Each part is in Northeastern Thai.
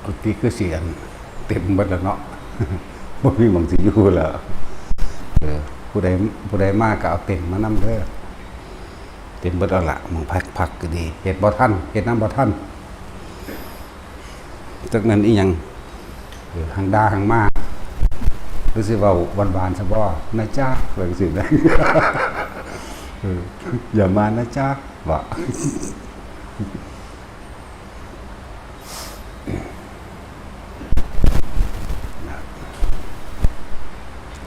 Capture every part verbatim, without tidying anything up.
กุฏิคือสิอันเต็มเบิดแล้วเนาะ บ่มีหม่องสิอยู่แล้ว เออ ผู้ใด ผู้ใดมาก็เอาเต็นท์มานำเด้อ เต็มเบิดแล้วล่ะ หม่องพัก พักก็ดี เฮ็ดบ่ทัน เฮ็ดนำบ่ทัน จักแม่นอีหยัง เออ หังด่าหังมา หรือสิเว้าหวานๆ ซะบ่ นะจ๊ะ ว่าจั่งซี้นะ เออ อย่ามานะจ๊ะ ว่า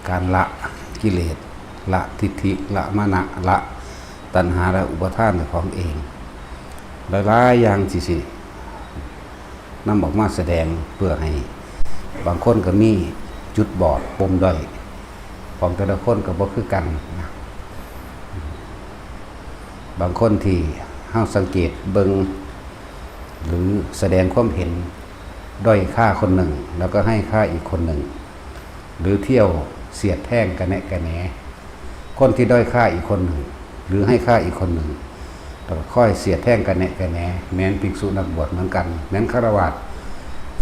การละกิเลส ละทิฏฐิ ละมานะ ละตัณหา และอุปาทานของเอง หลายๆ อย่างที่สินำออกมาแสดงเพื่อให้ บางคนก็มีจุดบอดปมด้อยของแต่ละคนก็บ่คือกันนะ บางคนที่เฮาสังเกตเบิ่ง หรือแสดงความเห็นด้อยค่าคนหนึ่ง แล้วก็ให้ค่าอีกคนหนึ่ง หรือเที่ยวเสียดแท่งกะแนะกะแหน คนที่ด้อยค่าอีกคนหนึ่ง หรือให้ค่าอีกคนหนึ่ง แล้วก็ค่อยเสียดแท่งกะแนะกะแหน แม้นภิกษุนักบวชเหมือนกัน แม้นฆราวาส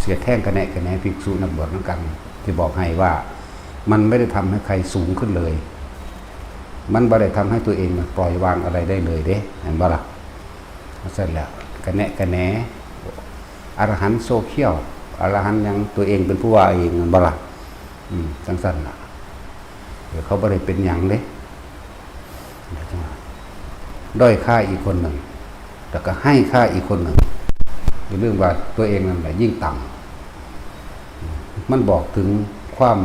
เสียดแท่งกะแนะกะแหนภิกษุนักบวชเหมือนกัน ที่บอกให้ว่ามันไม่ได้ทำให้ใครสูงขึ้นเลย มันบ่ได้ทำให้ตัวเองปล่อยวางอะไรได้เลยเด้ เห็นบ่ล่ะ? เสร็จแล้วกะแนะกะแหน อรหันต์โซเคียว อรหันต์หยัง ตัวเองเป็นผู้ว่าเอง แม่นบ่ล่ะ? อืม จั่งซั่นล่ะ เดี๋ยวเขาบ่ได้เป็นหยังเด้ ด้อยค่าอีกคนหนึ่ง แล้วก็ให้ค่าอีกคนหนึ่ง อย่าลืมว่าตัวเองนั่นแหละยิ่งต่ำ มันบอกถึงความ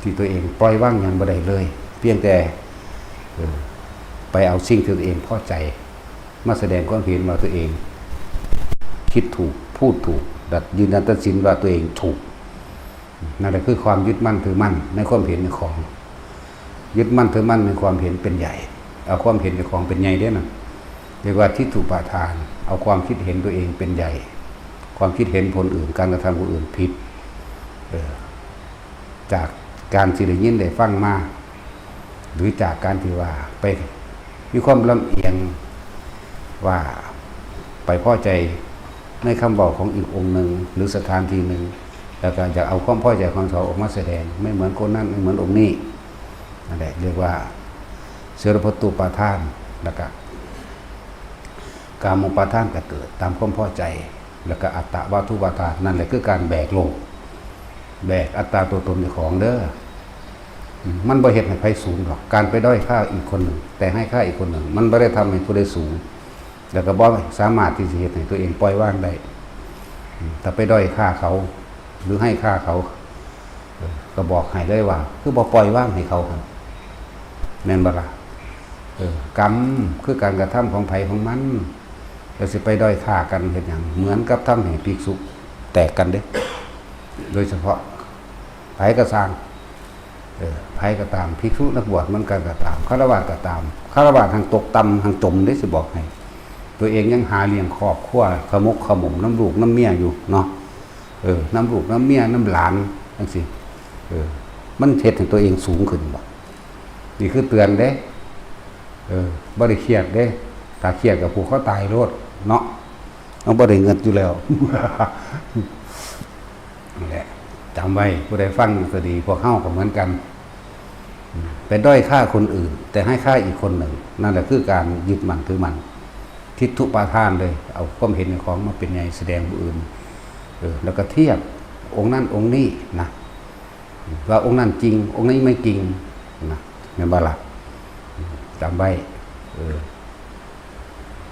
ที่ตัวเองปล่อยวางหยังบ่ได้เลย เพียงแต่ เออ ไปเอาสิ่งที่ตัวเองพอใจ มาแสดงความเห็นว่าตัวเอง คิดถูก พูดถูก และยืนยันตัดสินว่าตัวเองถูก นั่นแหละคือความยึดมั่นถือมั่นในความเห็นในของ ยึดมั่นถือมั่นในความเห็นเป็นใหญ่ เอาความเห็นในของเป็นใหญ่เด้อนะ เรียกว่าทิฏฐุปาทาน เอาความคิดเห็นตัวเองเป็นใหญ่ ความคิดเห็นคนอื่น การกระทำคนอื่นผิด เออ จากการที่ได้ยินได้ฟังมา หรือจากการที่ว่าไปมีความลำเอียง ว่าไปพอใจในคำเว้าของอีกองค์หนึ่ง หรือสถานที่หนึ่ง แล้วก็อยากเอาความพอใจของเขาออกมาแสดง ไม่เหมือนคนนั้น ไม่เหมือนองค์นี้ นั่นแหละเรียกว่า เสรพตุปาทาน แล้วก็ กามุปาทานก็เกิดตามความพอใจ แล้วก็อัตตวาทุปาทาน นั่นแหละคือการแบกโลก แบกอัตตาตัวตนเจ้าของเด้อ อืม มันบ่เฮ็ดให้ไผสูงดอก การไปด้อยค่าอีกคนหนึ่ง แต่ให้ค่าอีกคนหนึ่ง มันบ่ได้ทำให้ผู้ใดสูง แล้วก็บ่สามารถที่จะเฮ็ดให้ตัวเองปล่อยวางได้ อืม ถ้าไปด้อยค่าเขา หรือให้ค่าเขา เออ ก็บอกให้เลยว่า คือบ่ปล่อยวางให้เขาหั่น แม่นบ่ล่ะ? เออ กรรมคือการกระทำของไผของมัน แล้วสิไปด้อยค่ากันเฮ็ดหยัง? เหมือนกับทำให้ภิกษุแตกกันเด้ โดยเฉพาะไผก็ซ่าง เออ ไผก็ตาม ภิกษุนักบวชเหมือนกันก็ตาม ฆราวาสก็ตาม ฆราวาสหั่งตกต่ำ หั่งจมเด้ สิบอกให้ ตัวเองยังหาเลี้ยงครอบครัว ขมุกขมุมนำลูกนำเมียอยู่เนาะ เออ นำลูกนำเมียนำหลานจั่งซี้ เออ มันเฮ็ดให้ตัวเองสูงขึ้นบ่? นี่คือเตือนเด้ เออ บ่ได้เครียดเด้ ถ้าเครียดก็ผูกคอตายโลดเนาะ เฮาบ่ได้เงินอยู่แล้ว นั่นแหละ จำไว้ ผู้ใดฟังก็ดี พวกเฮาก็เหมือนกัน อืม ไปด้อยค่าคนอื่น แต่ให้ค่าอีกคนหนึ่ง นั่นแหละคือการยึดมั่นถือมั่น ทิฏฐุปาทานเลย เอาความเห็นของมาเป็นใหญ่แสดงผู้อื่น เออ แล้วก็เทียบองค์นั้นองค์นี้นะ ว่าองค์นั้นจริง องค์นี้ไม่จริงนะ แม่นบ่ล่ะ? จำไว้ เออ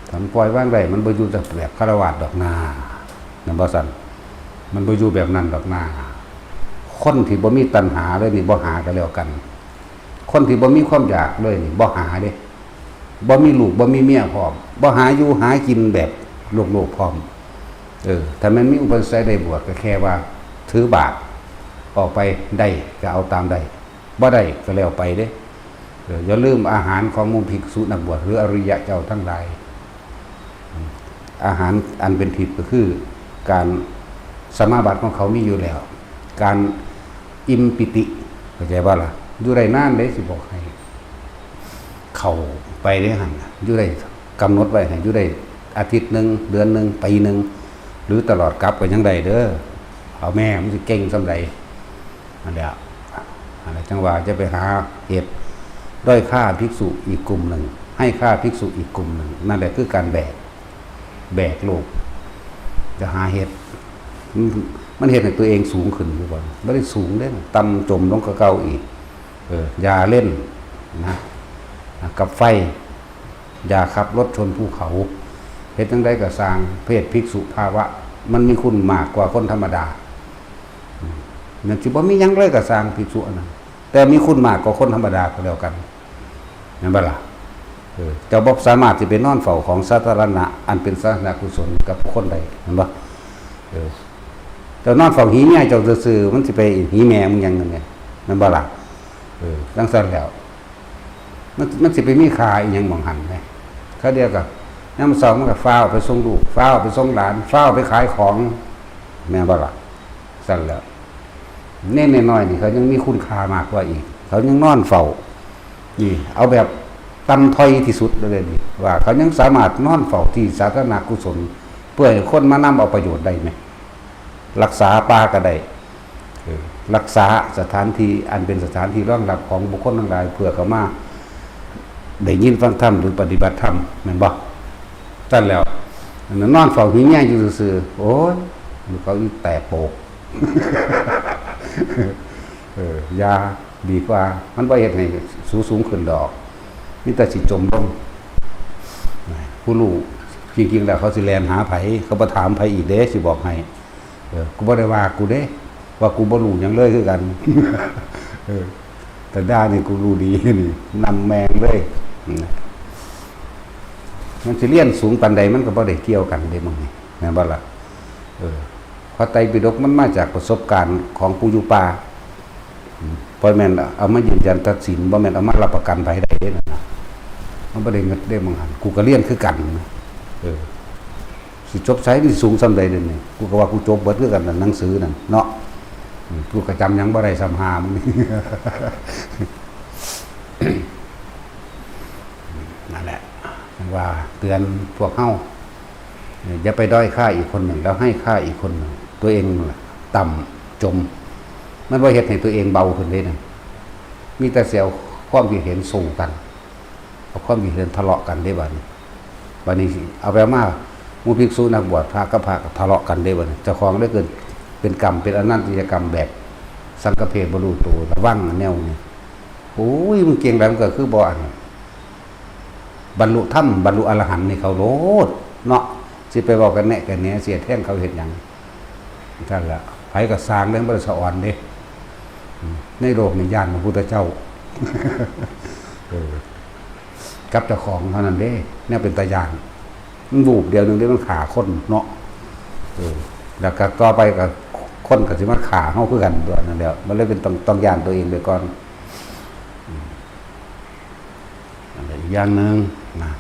ถ้ามันปล่อยวางได้ มันบ่อยู่แบบฆราวาสดอกนา แม่นบ่ซั่น? มันบ่อยู่แบบนั้นดอกนา คนที่บ่มีตัณหาเลยนี่ บ่หาก็แล้วกัน คนที่บ่มีความอยากเลยนี่ บ่หาเด้ บ่มีลูก บ่มีเมียพร้อม บ่หาอยู่หากินแบบโลกๆพร้อม เออ ถ้าแม่นมีอุปนิสัยได้บวช ก็แค่ว่าถือบาตรออกไปได้ก็เอาตามได้ บ่ได้ก็แล้วไปเด้ เออ อย่าลืมอาหารของหมู่ภิกษุนักบวช หรืออริยะเจ้าทั้งหลาย อาหารอันเป็นทิพย์ก็คือการสมาบัติของเขามีอยู่แล้ว การอิ่มปิติ เข้าใจบ่ล่ะ? อยู่ได้นานเด้ สิบอกให้ เข้าไปเด้หั่นน่ะ อยู่ได้ กำหนดไว้ให้อยู่ได้อาทิตย์หนึ่ง เดือนหนึ่ง ปีหนึ่ง หรือตลอดกาลก็ยังได้เด้อ เอาแม่มันสิเก่งส่ำใด นั่นแหละ อันนั้นจั่งว่าจะไปหาเฮ็ด ด้อยค่าภิกษุอีกกลุ่มหนึ่ง ให้ค่าภิกษุอีกกลุ่มหนึ่ง นั่นแหละคือการแบก แบกโลก จะหาเฮ็ด มัน มันเฮ็ดให้ตัวเองสูงขึ้นอยู่บ่ บ่ได้สูงเด้ ต่ำจมลงกว่าเก่าอีก เออ อย่าเล่นนะ กับไฟ อย่าขับรถชนภูเขา เฮ็ดจั่งใดก็ซ่าง เพศภิกษุภาวะ มันมีคุณมากกว่าคนธรรมดา อืม นั่นสิบ่มีหยังเลยก็ซ่าง ภิกษุอันนั้น แต่มีคุณมากกว่าคนธรรมดาก็แล้วกัน แม่นบ่ล่ะ เออ เจ้าบ่สามารถสิไปนอนเฝ้าของสาธารณะ อันเป็นสาธารณกุศลกับผู้คนได้ แม่นบ่ เออ เจ้านอนเฝ้าหีเมียเจ้าซื่อๆ มันสิไปหีแม่มึงหยังนั่นเนี่ย แม่นบ่ล่ะ เออ จั่งซั่นแล้ว มัน มันสิไปมีค่าอีหยังหม่องหั่นแหม คราวเดียวก็ ยามมื้อเช้ามันก็ฟ้าวไปส่งลูก ฟ้าวไปส่งหลาน ฟ้าวไปขายของ แม่นบ่ล่ะ ซั่นแหล้ว เณรน้อยๆ นี่เขายังมีคุณค่ามากกว่าอีก เขายังนอนเฝ้า นี่ เอาแบบต่ำถ้อยที่สุดเลยนี่ ว่าเขายังสามารถนอนเฝ้าที่สาธารณกุศล เพื่อให้คนมานำเอาประโยชน์ได้แหม รักษาป่าก็ได้ เออ รักษาสถานที่อันเป็นสถานที่รองรับของบุคคลทั้งหลาย เพื่อเขามาได้ยินฟังธรรมหรือปฏิบัติธรรม แม่นบ่ ซั่นแล้ว อันนั้นนอนเฝ้าหีเมียอยู่ซื่อๆ โอ้ย มันเขาอีแตกโปก เออ อย่า ดีกว่า มันบ่เฮ็ดให้สูง สูงขึ้นดอก มีแต่สิจมลง ผู้รู้ จริงๆ แล้วเขาสิแล่นหาไผ เขาบ่ถามไผอีกเด้ สิบอกให้ เออ กูบ่ได้ว่ากูเด้ ว่ากูบ่รู้หยังเลยคือกัน เออ แต่ด่านี่กูรู้ดีนี่ นำแมงเลย นะ มันสิเรียนสูงปานใดมันก็บ่ได้เกี่ยวกันเด้ มึงนี่ แม่นบ่ล่ะ เออ พระไตรปิฎกมันมาจากประสบการณ์ของผู้อยู่ป่า อืม บ่แม่นเอามายืนยันตัดสิน บ่แม่นเอามารับประกันไผได้เด้นั่นน่ะ มันบ่ได้เงินเด้ มึงหั่น กูก็เรียนคือกันนะ เออ สิจบไส สิสูงส่ำใดเดี๋ยวนี้ กูก็ว่ากูจบเบิดคือกันน่ะ หนังสือนั่นเนาะ อืม กูก็จำหยังบ่ได้ส่ำหามึง นั่นแหละ จั่งว่าเตือนพวกเฮา เออ อย่าไปด้อยค่าอีกคนหนึ่ง แล้วให้ค่าอีกคนหนึ่ง ตัวเองนั่นแหละต่ำจม มันบ่เฮ็ดให้ตัวเองเบาขึ้นเด้นะ มีแต่สิเอาความคิดเห็นสู้กัน เอาความคิดเห็นทะเลาะกันเด้บัดนี้ บัดนี้เอาไปเอามา หมู่ภิกษุนักบวช พระกับพระก็ทะเลาะกันเด้บัดนี้ เจ้าของได้เกิดเป็นกรรม เป็นอนันตริยกรรมแบบสังฆเพศบ่ฮู้โต ระวังแนวนี้ โอ้ย มึงเก่งแล้ว มึงก็คือบ่อัน บรรลุธรรม บรรลุอรหันต์นี่เขาโลดเนาะ สิไปเว้ากันแนะกันแหน เสียแทงเขาเฮ็ดหยัง ซั่นล่ะ ไผก็ซ่างเด้ บ่ได้สะออนเด้ อืม ในโลกนี่ย้านพระพุทธเจ้า เออ กับเจ้าของเท่านั้นเด้ แนวเป็นตาย้าน มันวูบเดียวหนึ่งเด้ มันฆ่าคนเนาะ เออ แล้วก็ต่อไปก็คนก็สิมาฆ่าเฮาคือกันตั๊วนั่นแหละ มันเลยเป็นต้อง ต้องย้านตัวเองไปก่อน อืม อันนี้อีกอย่างหนึ่งนะ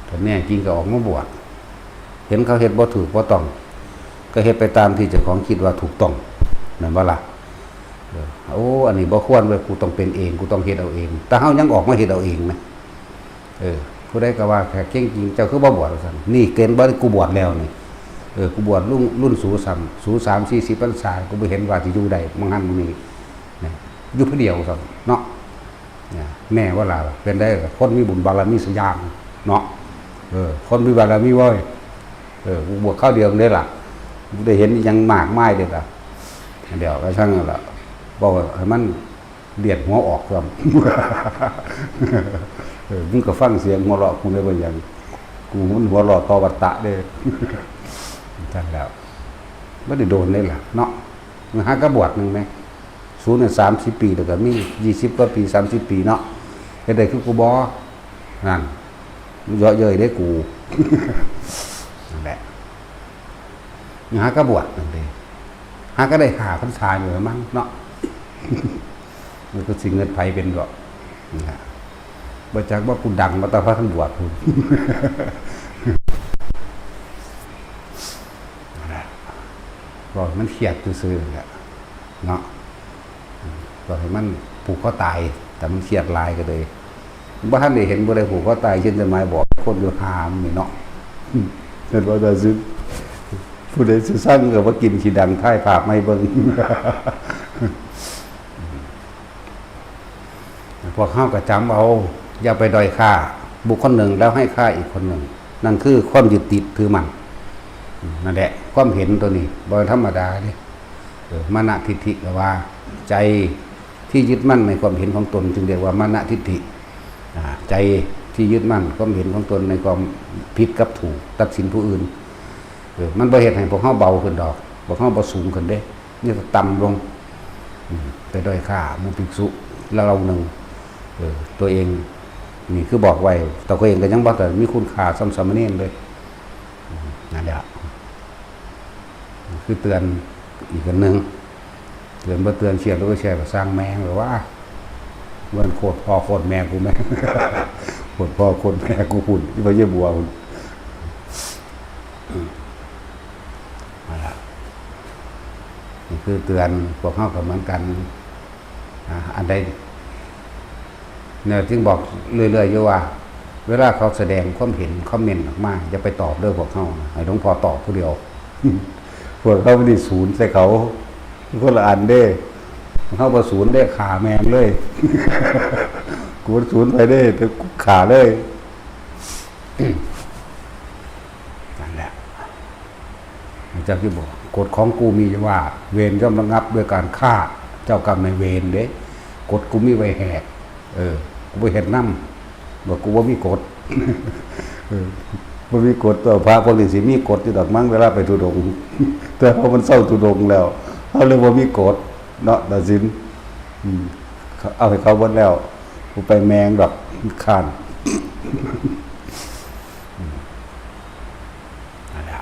ถ้าแน่จริงก็ออกมาบวช เห็นเขาเฮ็ดบ่ถูกบ่ต้อง ก็เฮ็ดไปตามที่เจ้าของคิดว่าถูกต้อง แม่นบ่ล่ะ เออ โอ้ อันนี้บ่ควรเว้ย กูต้องเป็นเอง กูต้องเฮ็ดเอาเอง แต่เฮายังออกมาเฮ็ดเอาเองนะ เออ ผู้ใดก็ว่า "แขกเก่งจริง เจ้าคือบ่บวช" ว่าซั่น "นี่เกณฑ์บ่ กูบวชแล้วนี่ เออ กูบวชรุ่น รุ่นสูซ้ำ สูสามสี่สิบพรรษา กูบ่เห็นว่าสิอยู่ได้ มึงหั่นมึงนี่ นะ อยู่ผู้เดียว" ซ้ำเนาะ เนี่ย แน่ว่าล่ะ เป็นได้ คนมีบุญบารมีสยามเนาะ เออ คนมีบารมีเว้ย เออ กูบวชคราวเดียวเด้ล่ะ กูได้เห็นอิหยังมากมายเด้ล่ะ เดี๋ยวก็ช่างนั่นล่ะ บอกว่าให้มันเลียดหัวออกซ้ำ เออ มึงก็ฟังเสียงหัวเราะกูได้บ่หยัง กูมันหัวเราะต่อวัตตะเด้ ซั่นแล้ว บ่ได้โดนเลยล่ะเนาะ มึงหากะบวชหนึ่งไหม สูงเนี่ยสามสิบปีแล้วก็มี ยี่สิบกว่าปี สามสิบปีเนาะ เฮ็ดได้คือกูบ่ นั่น เยาะเย้ยได้กู นั่นแหละ หากะบวชนั่นเด้ หากะได้ห้าพรรษาอยู่ละมั้งเนาะ มันก็สิเงินไผเป็นดอก นี่ล่ะ บ่จักว่ากูดังมาแต่พากันบวชพุ้น นั่นแหละ บอกมันเครียดซื่อๆแหละ เนาะ อืม ก็ให้มันผูกคอตาย แต่มันเครียดหลายก็เลย บ่ทันได้เห็นผู้ใดผูกคอตาย เช่นจดหมายบอกคนอยู่หามนี่เนาะ อืม เห็นบ่ ตาซึก ผู้ใดสิสั่งก็บ่กินขี้ดังถ่ายภาพมาให้เบิ่ง พวกเฮาก็จำเอา อย่าไปด้อยค่าบุคคลหนึ่งแล้วให้ค่าอีกคนหนึ่ง นั่นคือความยึดติดถือมั่น นั่นแหละ ความเห็นตัวนี้บ่ธรรมดาเด้ เออ มานะทิฏฐิก็ว่า ใจที่ยึดมั่นในความเห็นของตน จึงเรียกว่ามานะทิฏฐิ อ่า ใจที่ยึดมั่นความเห็นของตนในความผิดกับถูก ตัดสินผู้อื่น เออ มันบ่เฮ็ดให้พวกเฮาเบาขึ้นดอก พวกเฮาบ่สูงขึ้นเด้ นี่ก็ต่ำลง อืม ไปด้อยค่าหมู่ภิกษุระดับหนึ่ง เออ ตัวเอง นี่คือบอกไว้ ตัวเองก็ยังบ่ทันมีคุณค่าส่ำสามเณรเลย อืม นั่นแหละ คือเตือนอีกอันหนึ่ง เตือนบ่เตือน เชื่อหรือบ่เชื่อก็ช่างแม่ง หรือว่า เหมือนโคตรพ่อโคตรแม่กูแม่ง โคตรพ่อโคตรแม่กูพุ่น ที่พระเยาบัวพุ่น นั่นล่ะ นี่คือเตือนพวกเฮาก็เหมือนกัน อ่า อันใด เนี่ยจึงบอกเรื่อยๆอยู่ว่า เวลาเขาแสดงความเห็นคอมเมนต์ออกมา อย่าไปตอบเด้อพวกเฮา ให้หลวงพ่อตอบผู้เดียว พวกเฮานี่ศูนย์ใส่เขา คนละอันเด้ เฮาบ่ศูนย์เด้ ฆ่าแม่งเลย กูบ่ศูนย์ไปเด้ แต่กูฆ่าเลย นั่นแหละ เจ้าที่บอก กฎของกูมีอยู่ว่า เวรย่อมระงับด้วยการฆ่าเจ้ากรรมนายเวรเด้ กฎกูมีไว้แหก เออ กูบ่เฮ็ดนำ บอกกูบ่มีกฎ เออ บ่มีกฎ ตัวพระพวกนี้สิมีกฎอยู่ดอกมั้ง เวลาไปธุดงค์ แต่พอมันเซาธุดงค์แล้ว เขาเลยบ่มีกฎเนาะ ตัดสิน อืม เอาให้เขาเบิดแล้ว กูไปแม่งดอก ค้าน อืม นั่นแหละ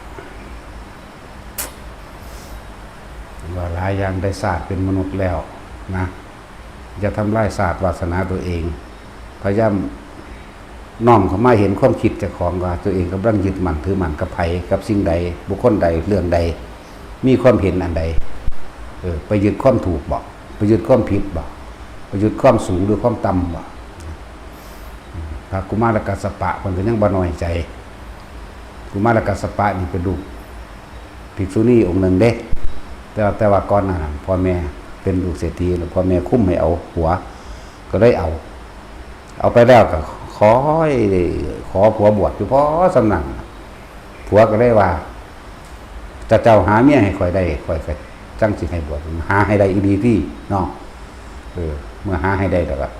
ว่าหลายอย่างได้ชาติเป็นมนุษย์แล้วนะ อย่าทำลายชาติวาสนาตัวเอง พยายามน้อมเข้ามาเห็นความคิดเจ้าของว่าตัวเองกำลังยึดมั่นถือมั่นกับไผ กับสิ่งใด บุคคลใด เรื่องใด มีความเห็นอันใด เออ ไปยึดความถูกบ่ ไปยึดความผิดบ่ ไปยึดความสูงหรือความต่ำบ่ พระกุมารกัสสปะเพิ่นก็ยังบ่น้อยใจ กุมารกัสสปะนี่เป็นลูกภิกษุณีองค์หนึ่งเด้ แต่ว่า แต่ว่าก่อนหน้านั้นพ่อแม่เป็นลูกเศรษฐี แล้วพ่อแม่คุ้มให้เอาผัว ก็เลยเอา เอาไปแล้วก็ขอให้ ขอผัวบวชอยู่พอส่ำนั้น ผัวก็เลยว่า "ถ้าเจ้าหาเมียให้ข้อยได้ ข้อยก็จั่งสิให้บวช หาให้ได้อีหลีติเนาะ เออ เมื่อหาให้ได้แล้วก็"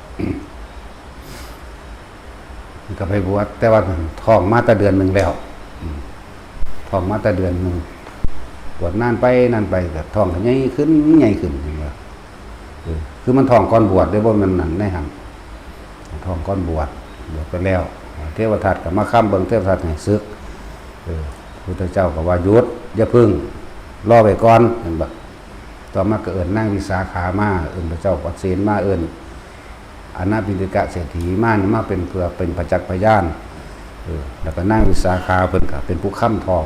มันก็ไปบวช แต่ว่าท้องมาแต่เดือนหนึ่งแล้ว อืม ท้องมาแต่เดือนหนึ่ง บวชนานไปนานไปก็ท้องก็ใหญ่ขึ้นใหญ่ขึ้น เห็นบ่ เออ คือมันท้องก่อนบวชเด้ บ่แม่นนั่นในหั่น ท้องก่อนบวช บวชไปแล้ว เทวทัตก็มาค้ำเบิ่ง เทวทัตให้สึก เออ พุทธเจ้าก็ว่า "หยุด อย่าพึ่ง รอไว้ก่อน" เห็นบ่ ต่อมาก็เอิ้นนางวิสาขามา เอิ้นพระเจ้าปเสนมา เอิ้นอนาถปิณฑิกะเศรษฐีมา มาเป็นเพื่อเป็นประจักษ์พยาน เออ แล้วก็นางวิสาขาเพิ่นก็เป็นผู้ค้ำท้อง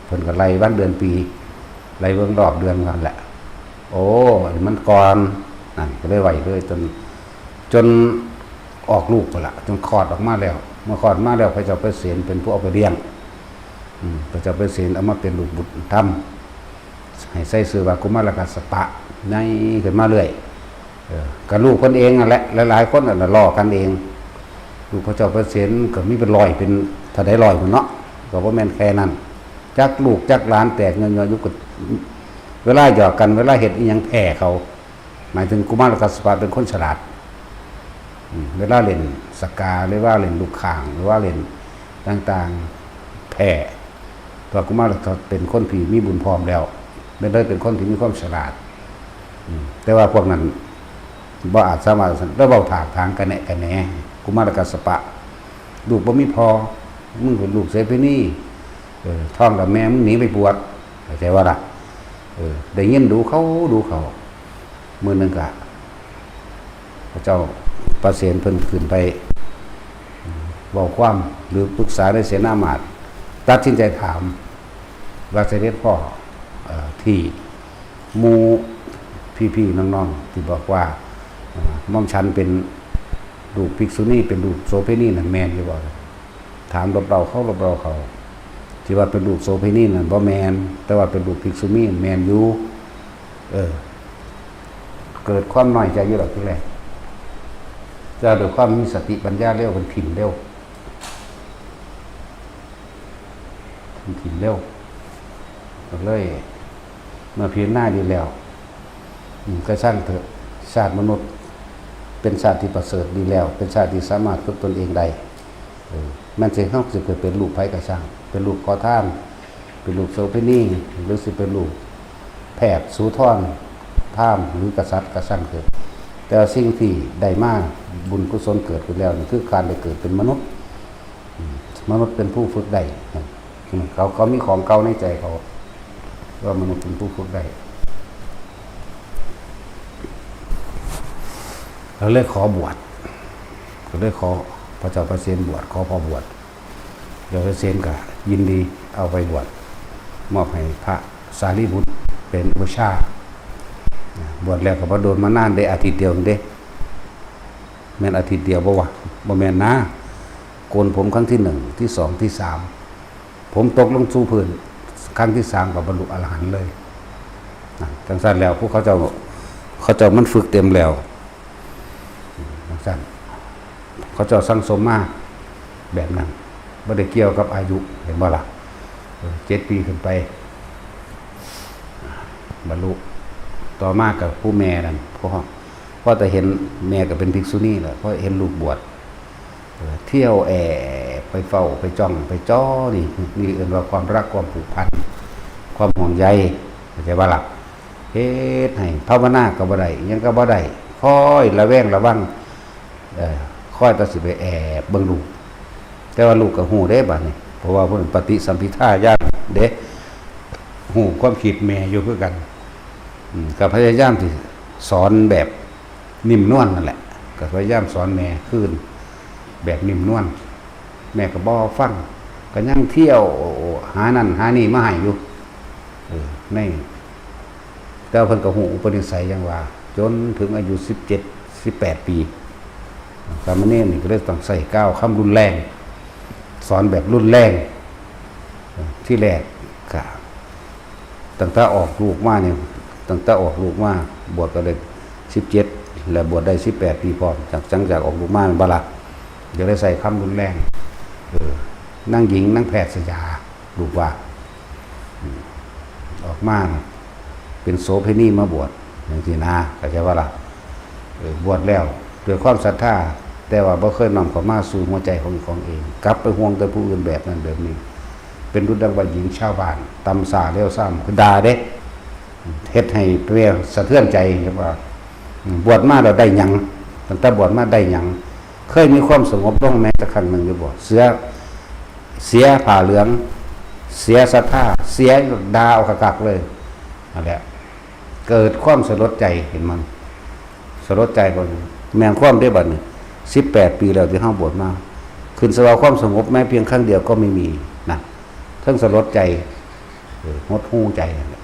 เพิ่นก็ไล่วันเดือนปี ไล่เบิ่งรอบเดือนนั่นแหละ โอ้ อันนี้มันก่อน นั่นก็เลยไว้เลย จน จนออกลูกพุ้นละ จนคลอดออกมาแล้ว เมื่อคลอดมาแล้ว พระเจ้าปเสนเป็นผู้เอาไปเลี้ยง อืม พระเจ้าปเสนเอามาเป็นลูกบุตรธรรม ให้ใส่ชื่อว่ากุมารกัสสปะ ใหญ่ขึ้นมาเรื่อย เออ ก็ลูกเพิ่นเองนั่นแหละ หลายๆคนนั่นล่ะล้อกันเอง ลูกพระเจ้าปเสนก็มีเป็นร้อย เป็นเท่าใดร้อยพุ้นเนาะ ก็บ่แม่นแค่นั้น จักลูกจักหลานแตกเงยๆ อยู่ก็ เวลาหยอกกัน เวลาเฮ็ดอิหยังแพ้เขา หมายถึงกุมารกัสสปะเป็นคนฉลาด อืม เวลาเล่นสกา หรือว่าเล่นลูกข่าง หรือว่าเล่นต่างๆ แพ้ เพราะกุมารกัสสปะเป็นคนที่มีบุญพร้อมแล้ว เป็นเลยเป็นคนที่มีความฉลาด อืม แต่ว่าพวกนั้นบ่อาจสามารถ แล้วเว้าถากถางกะแนะกะแหน กุมารกัสสปะ "ลูกบ่มีพ่อ มึงเป็นลูกโสเภณี เออ ท้องกับแม่ มึงหนีไปบวช เข้าใจบ่ล่ะ เออ ได้ยินดูเขา ดูเขา" มื้อหนึ่งก็ พระเจ้าปเสนเพิ่นขึ้นไปเว้าความ หรือปรึกษาในเสนามาตย์ ตัดสินใจถามว่า "เสด็จพ่อ เอ่อ ที่หมู่พี่ๆน้องๆที่บอกว่า เอ่อ หม่อมฉันเป็นลูกภิกษุณี เป็นลูกโสเภณีนั่นแม่นอยู่บ่" ถามรบเร้าเขา รบเร้าเขา ที่ว่าเป็นรูปโสเภณีนั่นบ่แม่น แต่ว่าเป็นรูปภิกษุณีแม่นอยู่ เออ เกิดความน้อยใจอยู่ดอกทีแรก แต่ด้วยความมีสติปัญญาเร็ว มันถิ่มเร็ว มันถิ่มเร็ว ก็เลย เมื่อพิจารณาดีแล้ว อืม ก็ช่างเถอะ ชาติมนุษย์ เป็นชาติที่ประเสริฐดีแล้ว เป็นชาติที่สามารถฝึกตนเองได้ เออ แม่นสิเฮาสิเกิดเป็นรูปไผก็ช่าง เป็นรูปขอทาน เป็นรูปโสเภณี หรือสิเป็นรูปแพทย์ สูทร พราหมณ์ หรือกษัตริย์ก็ช่างเถอะ แต่ว่าสิ่งที่ได้มา บุญกุศลเกิดขึ้นแล้วนี่คือการได้เกิดเป็นมนุษย์ อืม มนุษย์เป็นผู้ฝึกได้ อืม เขา เขามีของเก่าในใจเขา ว่ามนุษย์เป็นผู้ฝึกได้ เราเลยขอบวช ก็เลยขอพระเจ้าประเสนบวช ขอพ่อบวช เจ้าประเสนก็ยินดีเอาไปบวช มอบให้พระสารีบุตรเป็นอุปัชฌาย์ บวชแล้วก็บ่โดนมานานเด้ อาทิตย์เดียวเด้ แม่นอาทิตย์เดียวบ่วะ บ่แม่นนะ โกนผมครั้งที่หนึ่ง ที่สอง ที่สาม ผมตกลงสู่พื้น ครั้งที่สามก็บรรลุอรหันต์เลย นะ จังซั่นแล้ว พวกเขาเจ้า เขาเจ้ามันฝึกเต็มแล้ว จังซั่น เขาเจ้าสั่งสมมาแบบนั้น บ่ได้เกี่ยวกับอายุ เห็นบ่ล่ะ เออ เจ็ดปีขึ้นไป บรรลุ ต่อมากับผู้แม่นั่น พอ พอแต่เห็นแม่ก็เป็นภิกษุณีแล้ว พอเห็นลูกบวช เออ เที่ยวแอบไปเฝ้า ไปจ้อง ไปจ้อนี่ นี่เอิ้นว่าความรัก ความผูกพัน ความห่วงใย เข้าใจบ่ล่ะ เฮ็ดให้ภาวนาก็บ่ได้ อิหยังก็บ่ได้ คอยระแวงระวัง เอ่อ คอยแต่สิไปแอบเบิ่งลูก แต่ว่าลูกก็ฮู้เด้บัดนี้ เพราะว่าเพิ่นปฏิสัมภิทาญาณเด้ ฮู้ความคิดแม่อยู่คือกัน อืม ก็พยายามสิสอนแบบนิ่มนวลนั่นแหละ ก็พยายามสอนแม่คืนแบบนิ่มนวล แม่ก็บ่ฟัง ก็ยังเที่ยวหานั่นหานี่มาให้อยู่ เออ ใน แต่ว่าเพิ่นก็ฮู้อุปนิสัยอย่างว่า จนถึงอายุสิบเจ็ด สิบแปดปี สามเณรนี่ก็เลยต้องใช้กล่าวคำรุนแรง สอนแบบรุนแรง ที่แรกก็ ตั้งแต่ออกลูกมาเนี่ย ตั้งแต่ออกลูกมา บวชก็ได้สิบเจ็ด และบวชได้สิบแปดปีพร้อม จาก จังจากออกลูกมาแม่นบ่ล่ะ ก็เลยใช้คำรุนแรง เออ นางหญิง นางแพทย์สยา ลูกว่า อืม ออกมาน่ะ เป็นโสเภณีมาบวช จังซี้นะ เข้าใจบ่ล่ะ เออ บวชแล้ว ด้วยความศรัทธา แต่ว่าบ่เคยน้อมเข้ามาสู่หัวใจของเจ้าของเอง กลับไปห่วงแต่ผู้อื่นแบบนั้นแบบนี้ เป็นดุจดังว่าหญิงชาวบ้าน ต่ำช้าเลวทราม คือด่าเด้ เฮ็ดให้แม่สะเทือนใจว่า อืม บวชมาแล้วได้หยัง ตั้งแต่บวชมาได้หยัง เคยมีความสงบลงแม้แต่ครั้งหนึ่งอยู่บ่ เสีย เสียผ้าเหลือง เสียศรัทธา เสีย ด่าเอาคักๆเลย นั่นแหละ เกิดความสลดใจ เห็นมัน สลดใจบ่ แม่นความเด้บัดนี้ สิบแปดปีแล้วที่เฮาบวชมา ขึ้นสภาพความสงบแม้เพียงครั้งเดียวก็ไม่มีนะ เทิงสลดใจ เออ หดหู่ใจนั่นแหละ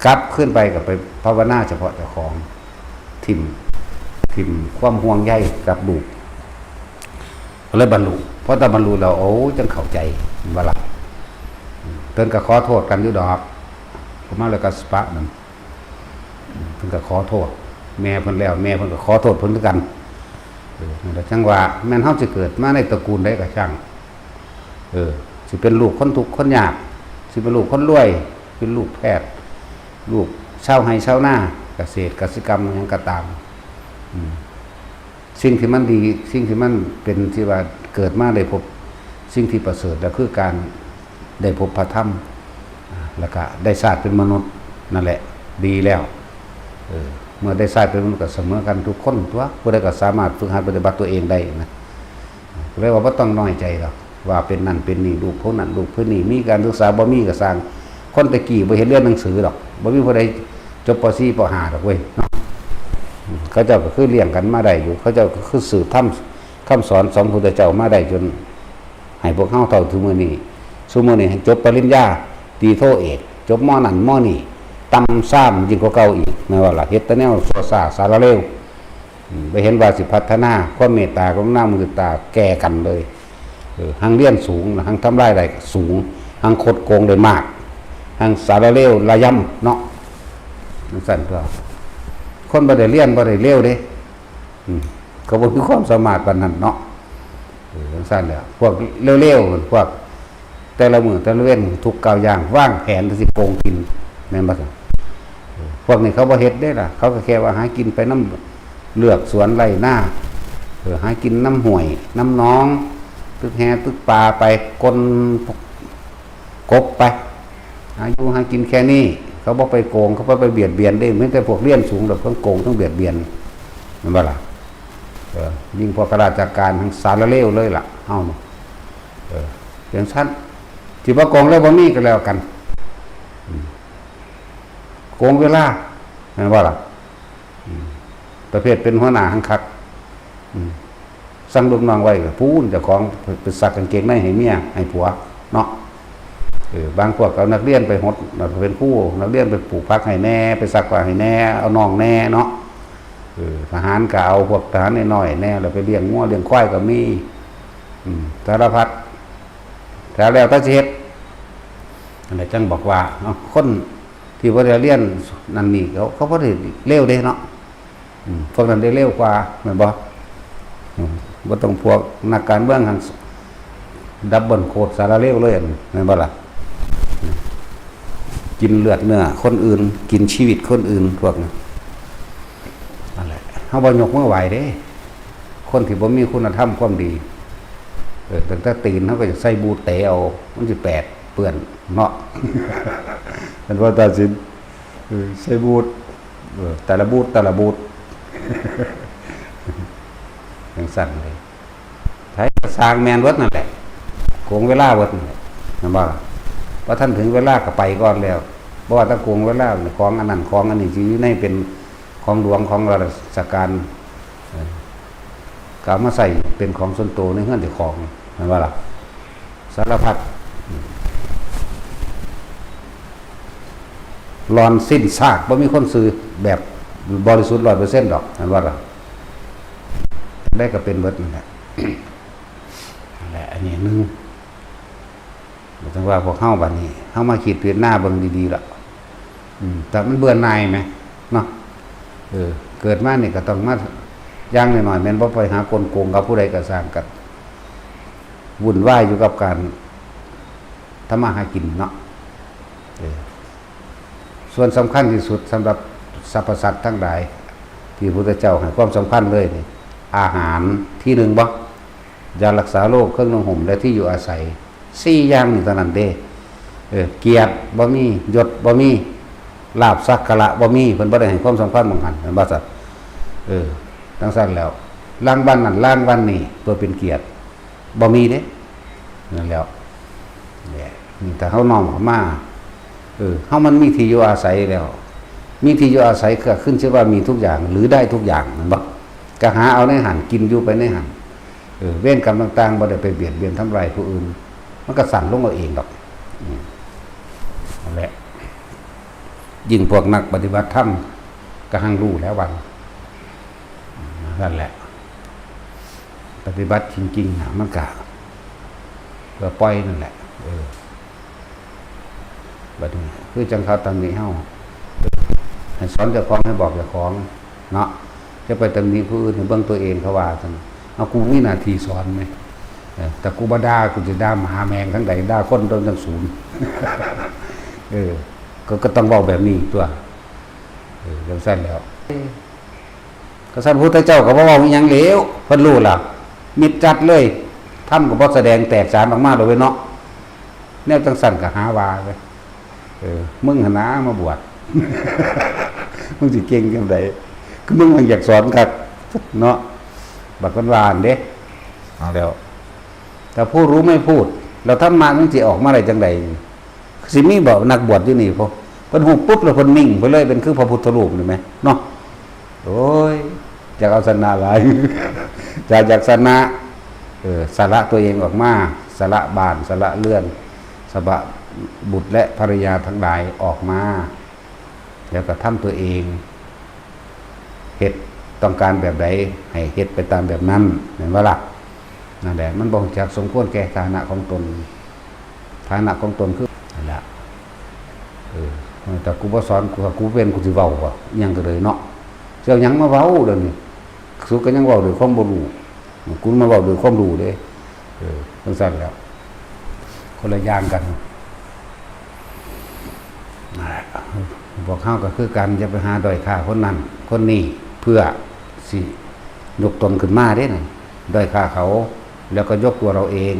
กลับขึ้นไปก็ไปภาวนาเฉพาะเจ้าของ ถิ่ม ถิ่มความห่วงใยกับลูก ก็เลยบรรลุ พอแต่บรรลุแล้ว โอ้ จังเข้าใจ เห็นบ่ล่ะ เพิ่นก็ขอโทษกันอยู่ดอก กุมารกัสสปะนั่น เพิ่นก็ขอโทษ แม่เพิ่นแล้ว แม่เพิ่นก็ขอโทษเพิ่นคือกัน เออ นั่นแหละ จังว่า แม่นเฮาสิเกิดมาในตระกูลใดก็ช่าง เออ สิเป็นลูกคนทุกข์คนยาก สิเป็นลูกคนรวย เป็นลูกแพทย์ ลูกชาวไร่ชาวนา เกษตรกสิกรรม อิหยังก็ตาม อืม สิ่งที่มันดี สิ่งที่มันเป็นที่ว่าเกิดมาได้พบสิ่งที่ประเสริฐ แล้วคือการได้พบพระธรรม อ่า แล้วก็ได้ชาติเป็นมนุษย์ นั่นแหละ ดีแล้ว เออ เมื่อได้ชาติเป็นมนุษย์ก็เสมอกันทุกคนตั๊ว ผู้ใดก็สามารถฝึกหัดปฏิบัติตัวเองได้นะ เรียกว่าบ่ต้องน้อยใจดอก ว่าเป็นนั่นเป็นนี่ ลูกผู้นั้น ลูกผู้นี่ มีการศึกษาบ่มีก็ซ่าง คนแต่กี้บ่เห็นเรียนหนังสือดอก บ่มีผู้ใดจบ ป.สี่ ป.ห้า ดอกเว้ย เนาะ อืม เขาเจ้าก็คือเลี้ยงกันมาได้อยู่ เขาเจ้าก็คือสืบธรรมคำสอนของพระพุทธเจ้ามาได้จน ให้พวกเฮาเท่าทุกมื้อนี้ ซุมื้อนี้ให้จบปริญญาตรี โท เอก จบ ม.นั้น ม.นี้ ต่ำซามยิ่งกว่าเก่าอีก แม่นว่าล่ะ เฮ็ดแต่แนวชั่วช้าสารเลว อืม บ่เห็นว่าสิพัฒนา ความเมตตากรุณามุทิตาแก่กันเลย เออ หังเรียนสูง หังทำรายได้สูง หังคดโกงได้มาก หังสารเลวระยำเนาะ จั่งซั่นตัว คนบ่ได้เรียนบ่ได้เร็วเด้ อืม ก็บ่มีความสามารถปานนั้นเนาะ เออ จั่งซั่นแหละ พวกเร็วๆ พวกแต่ละมื้อแต่ละเว็น ทุกก้าวย่าง วางแผนสิโกงกิน แม่นบ่ซั่น เออ พวกนี้เขาบ่เฮ็ดเด้ล่ะ เขาก็แค่ว่าหากินไปนำเฮือกสวนไร่นา เออ หากินนำห้วยนำหนอง ตึกแหตึกป่าไป กล กบไป หาอยู่หากินแค่นี้ เขาบ่ไปโกง เขาบ่ไปเบียดเบียนเด้ มีแต่พวกเรียนสูง แล้วทั้งโกงทั้งเบียดเบียน แม่นบ่ล่ะ เออ ยิ่งพวกข้าราชการ หังสารเลวเลยล่ะ เฮานี่ เออ จั่งซั่น สิบ่โกงเลยบ่มีก็แล้วกัน อืม โกงเวลา แม่นบ่ล่ะ อืม ประเภทเป็นหัวหน้าหังคัก อืม สั่งลูกน้องไว้ก็พู้น เจ้าของไปซักกางเกงในให้เมียให้ผัวเนาะ เออ บางพวกก็เอานักเรียนไปหด เป็นครู นักเรียนไปปลูกผักให้แหน่ ไปซักผ้าให้แหน่ เอาน้องแหน่เนาะ เออ ทหารก็เอาพวกทหารน้อยๆแหน่ แล้วไปเลี้ยงงัวเลี้ยงควายก็มี อืม สารพัด แต่แล้วแต่สิเฮ็ด อันนี้จั่งบอกว่า เอ้า คนที่บ่ได้เรียนนั่นนี่ เขา เขาบ่ได้เลวเด้เนาะ อืม พวกนั้นได้เลวกว่า แม่นบ่ อืม บ่ต้องพวกนักการเมืองหั้น ดับเบิลโคตรสารเลวเลย แม่นบ่ล่ะ กินเลือดเนื้อคนอื่น กินชีวิตคนอื่น พวกนั้น นั่นแหละ เฮาบ่ยกมือไหว้เด้ คนที่บ่มีคุณธรรมความดี เออ ตั้งแต่ตีนเฮาก็จะใส่บูทเตะเอา มันสิแปดเปื้อนเนาะ เป็นว่าตัดสิน เออ ใส่บูท เออ แต่ละบูท แต่ละบูท จั่งซั่นเลย ไผก็สร้างแม่นเบิดนั่นแหละ โกงเวลาเบิดนั่นแหละ แม่นบ่ล่ะ พอทันถึงเวลาก็ไปก่อนแล้ว บ่ว่าแต่โกงเวลา ของอันนั้น ของอันนี้ สิอยู่ในเป็นของหลวง ของราชการ เออ ก็เอามาใส่เป็นของส่วนตัวในเฮือนเจ้าของ แม่นบ่ล่ะ สารพัด หล่อนสิ้นซาก บ่มีคนซื่อแบบบริสุทธิ์ร้อยเปอร์เซ็นต์ดอก แม่นบ่ล่ะ ได้ก็เป็นเบิดนั่นแหละ นั่นแหละ อันนี้หนึ่ง จั่งว่าพวกเฮาบัดนี้ เฮามาคิดพิจารณาเบิ่งดีๆล่ะ อืม แต่มันเบื่อหน่ายไหม เนาะ เออ เกิดมานี่ก็ต้องมา อย่างน้อยๆ แม่นบ่ไปหากลโกงกับผู้ใดก็สร้าง ก็วุ่นวายอยู่กับการทำมาหากินเนาะ เออ ส่วนสำคัญที่สุดสำหรับสรรพสัตว์ทั้งหลาย ที่พระพุทธเจ้าให้ความสำคัญเลยนี่ อาหารที่หนึ่งบ่ ยารักษาโรค เครื่องนุ่งห่ม และที่อยู่อาศัย สี่อย่างนี่เท่านั้นเด้ เออ เกียรติบ่มี ยศบ่มี ลาภสักการะบ่มี เพิ่นบ่ได้ให้ความสำคัญหม่องหั้น แม่นบ่ซั่น เออ จั่งซั่นแล้ว รางวัลนั่นรางวัลนี่ เพื่อเป็นเกียรติ บ่มีเด้ นั่นแหล้ว เนี่ย นี่ถ้าเฮาน้อมเข้ามา เออ เฮามันมีที่อยู่อาศัยแล้ว มีที่อยู่อาศัยก็ขึ้นชื่อว่ามีทุกอย่าง หรือได้ทุกอย่าง แม่นบ่ ก็หาเอาในหั้น กินอยู่ไปในหั้น เออ เวรกรรมต่างๆ บ่ได้ไปเบียดเบียนทำลายผู้อื่น มันก็สั้นลงเอาเองดอก อืม นั่นแหละ ยิ่งพวกนักปฏิบัติธรรม ก็หังรู้แล้ววัน นั่นแหละ ปฏิบัติจริงๆน่ะ มันก็เพื่อปล่อยนั่นแหละ เออ บัดนี้ คือจั่งเขาตำหนิเฮา ให้สอนเจ้าของ ให้บอกเจ้าของ เนาะ จะไปตำหนิผู้อื่น ให้เบิ่งตัวเอง เขาว่าซั่น เอา กูมีหน้าที่สอนไหม เออ แต่กูบ่ด่า กูจะด่าหมาแมงทั้งใด ด่าคนโดนจั่งศูนย์ เออ ก็ ก็ต้องเว้าแบบนี้ตัว เออ จั่งซั่นแล้ว ก็ซั่นพุทธเจ้าก็บ่เว้าอิหยังแล้ว เพิ่นรู้ล่ะ มิดจัดเลย ธรรมก็บ่แสดงแตกฉานออกมาดอกเว้ยเนาะ แนวจั่งซั่นก็หาว่าเว้ย เออ มึงหั้นนะมาบวช มึงสิเก่งจั่งใด คือมึงมันอยากสอนคักเนาะ บัดเพิ่นว่าหั่นเด้ เอาแล้ว แต่ผู้รู้ไม่พูด แล้วธรรมะมันสิออกมาได้จั่งใด สิมีบ่นักบวชอยู่นี่พอ เพิ่นฮู้ปุ๊บแล้วเพิ่นนิ่งไปเลย เป็นคือพระพุทธรูปนี่แหมเนาะ โอ้ย อยากเอาชนะหลาย อยาก อยากชนะ เออ สละตัวเองออกมา สละบ้าน สละเรือน สละบุตรและภรรยาทั้งหลายออกมา แล้วก็ทำตัวเอง เฮ็ด ต้องการแบบใด ให้เฮ็ดไปตามแบบนั้น แม่นบ่ล่ะ นั่นแหละ มันบ่รู้จักสมควรแก่ฐานะของตน ฐานะของตนคือนั่นแหละ เออ แต่กูบ่สอน กู กูเป็น กูสิเว้าบ่ อิหยังก็เลยเนาะ สิเอาหยังมาเว้าเดี๋ยวนี้ สูก็ยังเว้าด้วยความบ่รู้ กูมาเว้าด้วยความรู้เด้ เออ จั่งซั้นแหล้ว คนละอย่างกัน นั่นแหละ พวกเฮาก็คือกัน อย่าไปหาด้อยค่าคนนั้น คนนี้ เพื่อสิยกตนขึ้นมาเด้นั่น ด้อยค่าเขา แล้วก็ยกตัวเราเอง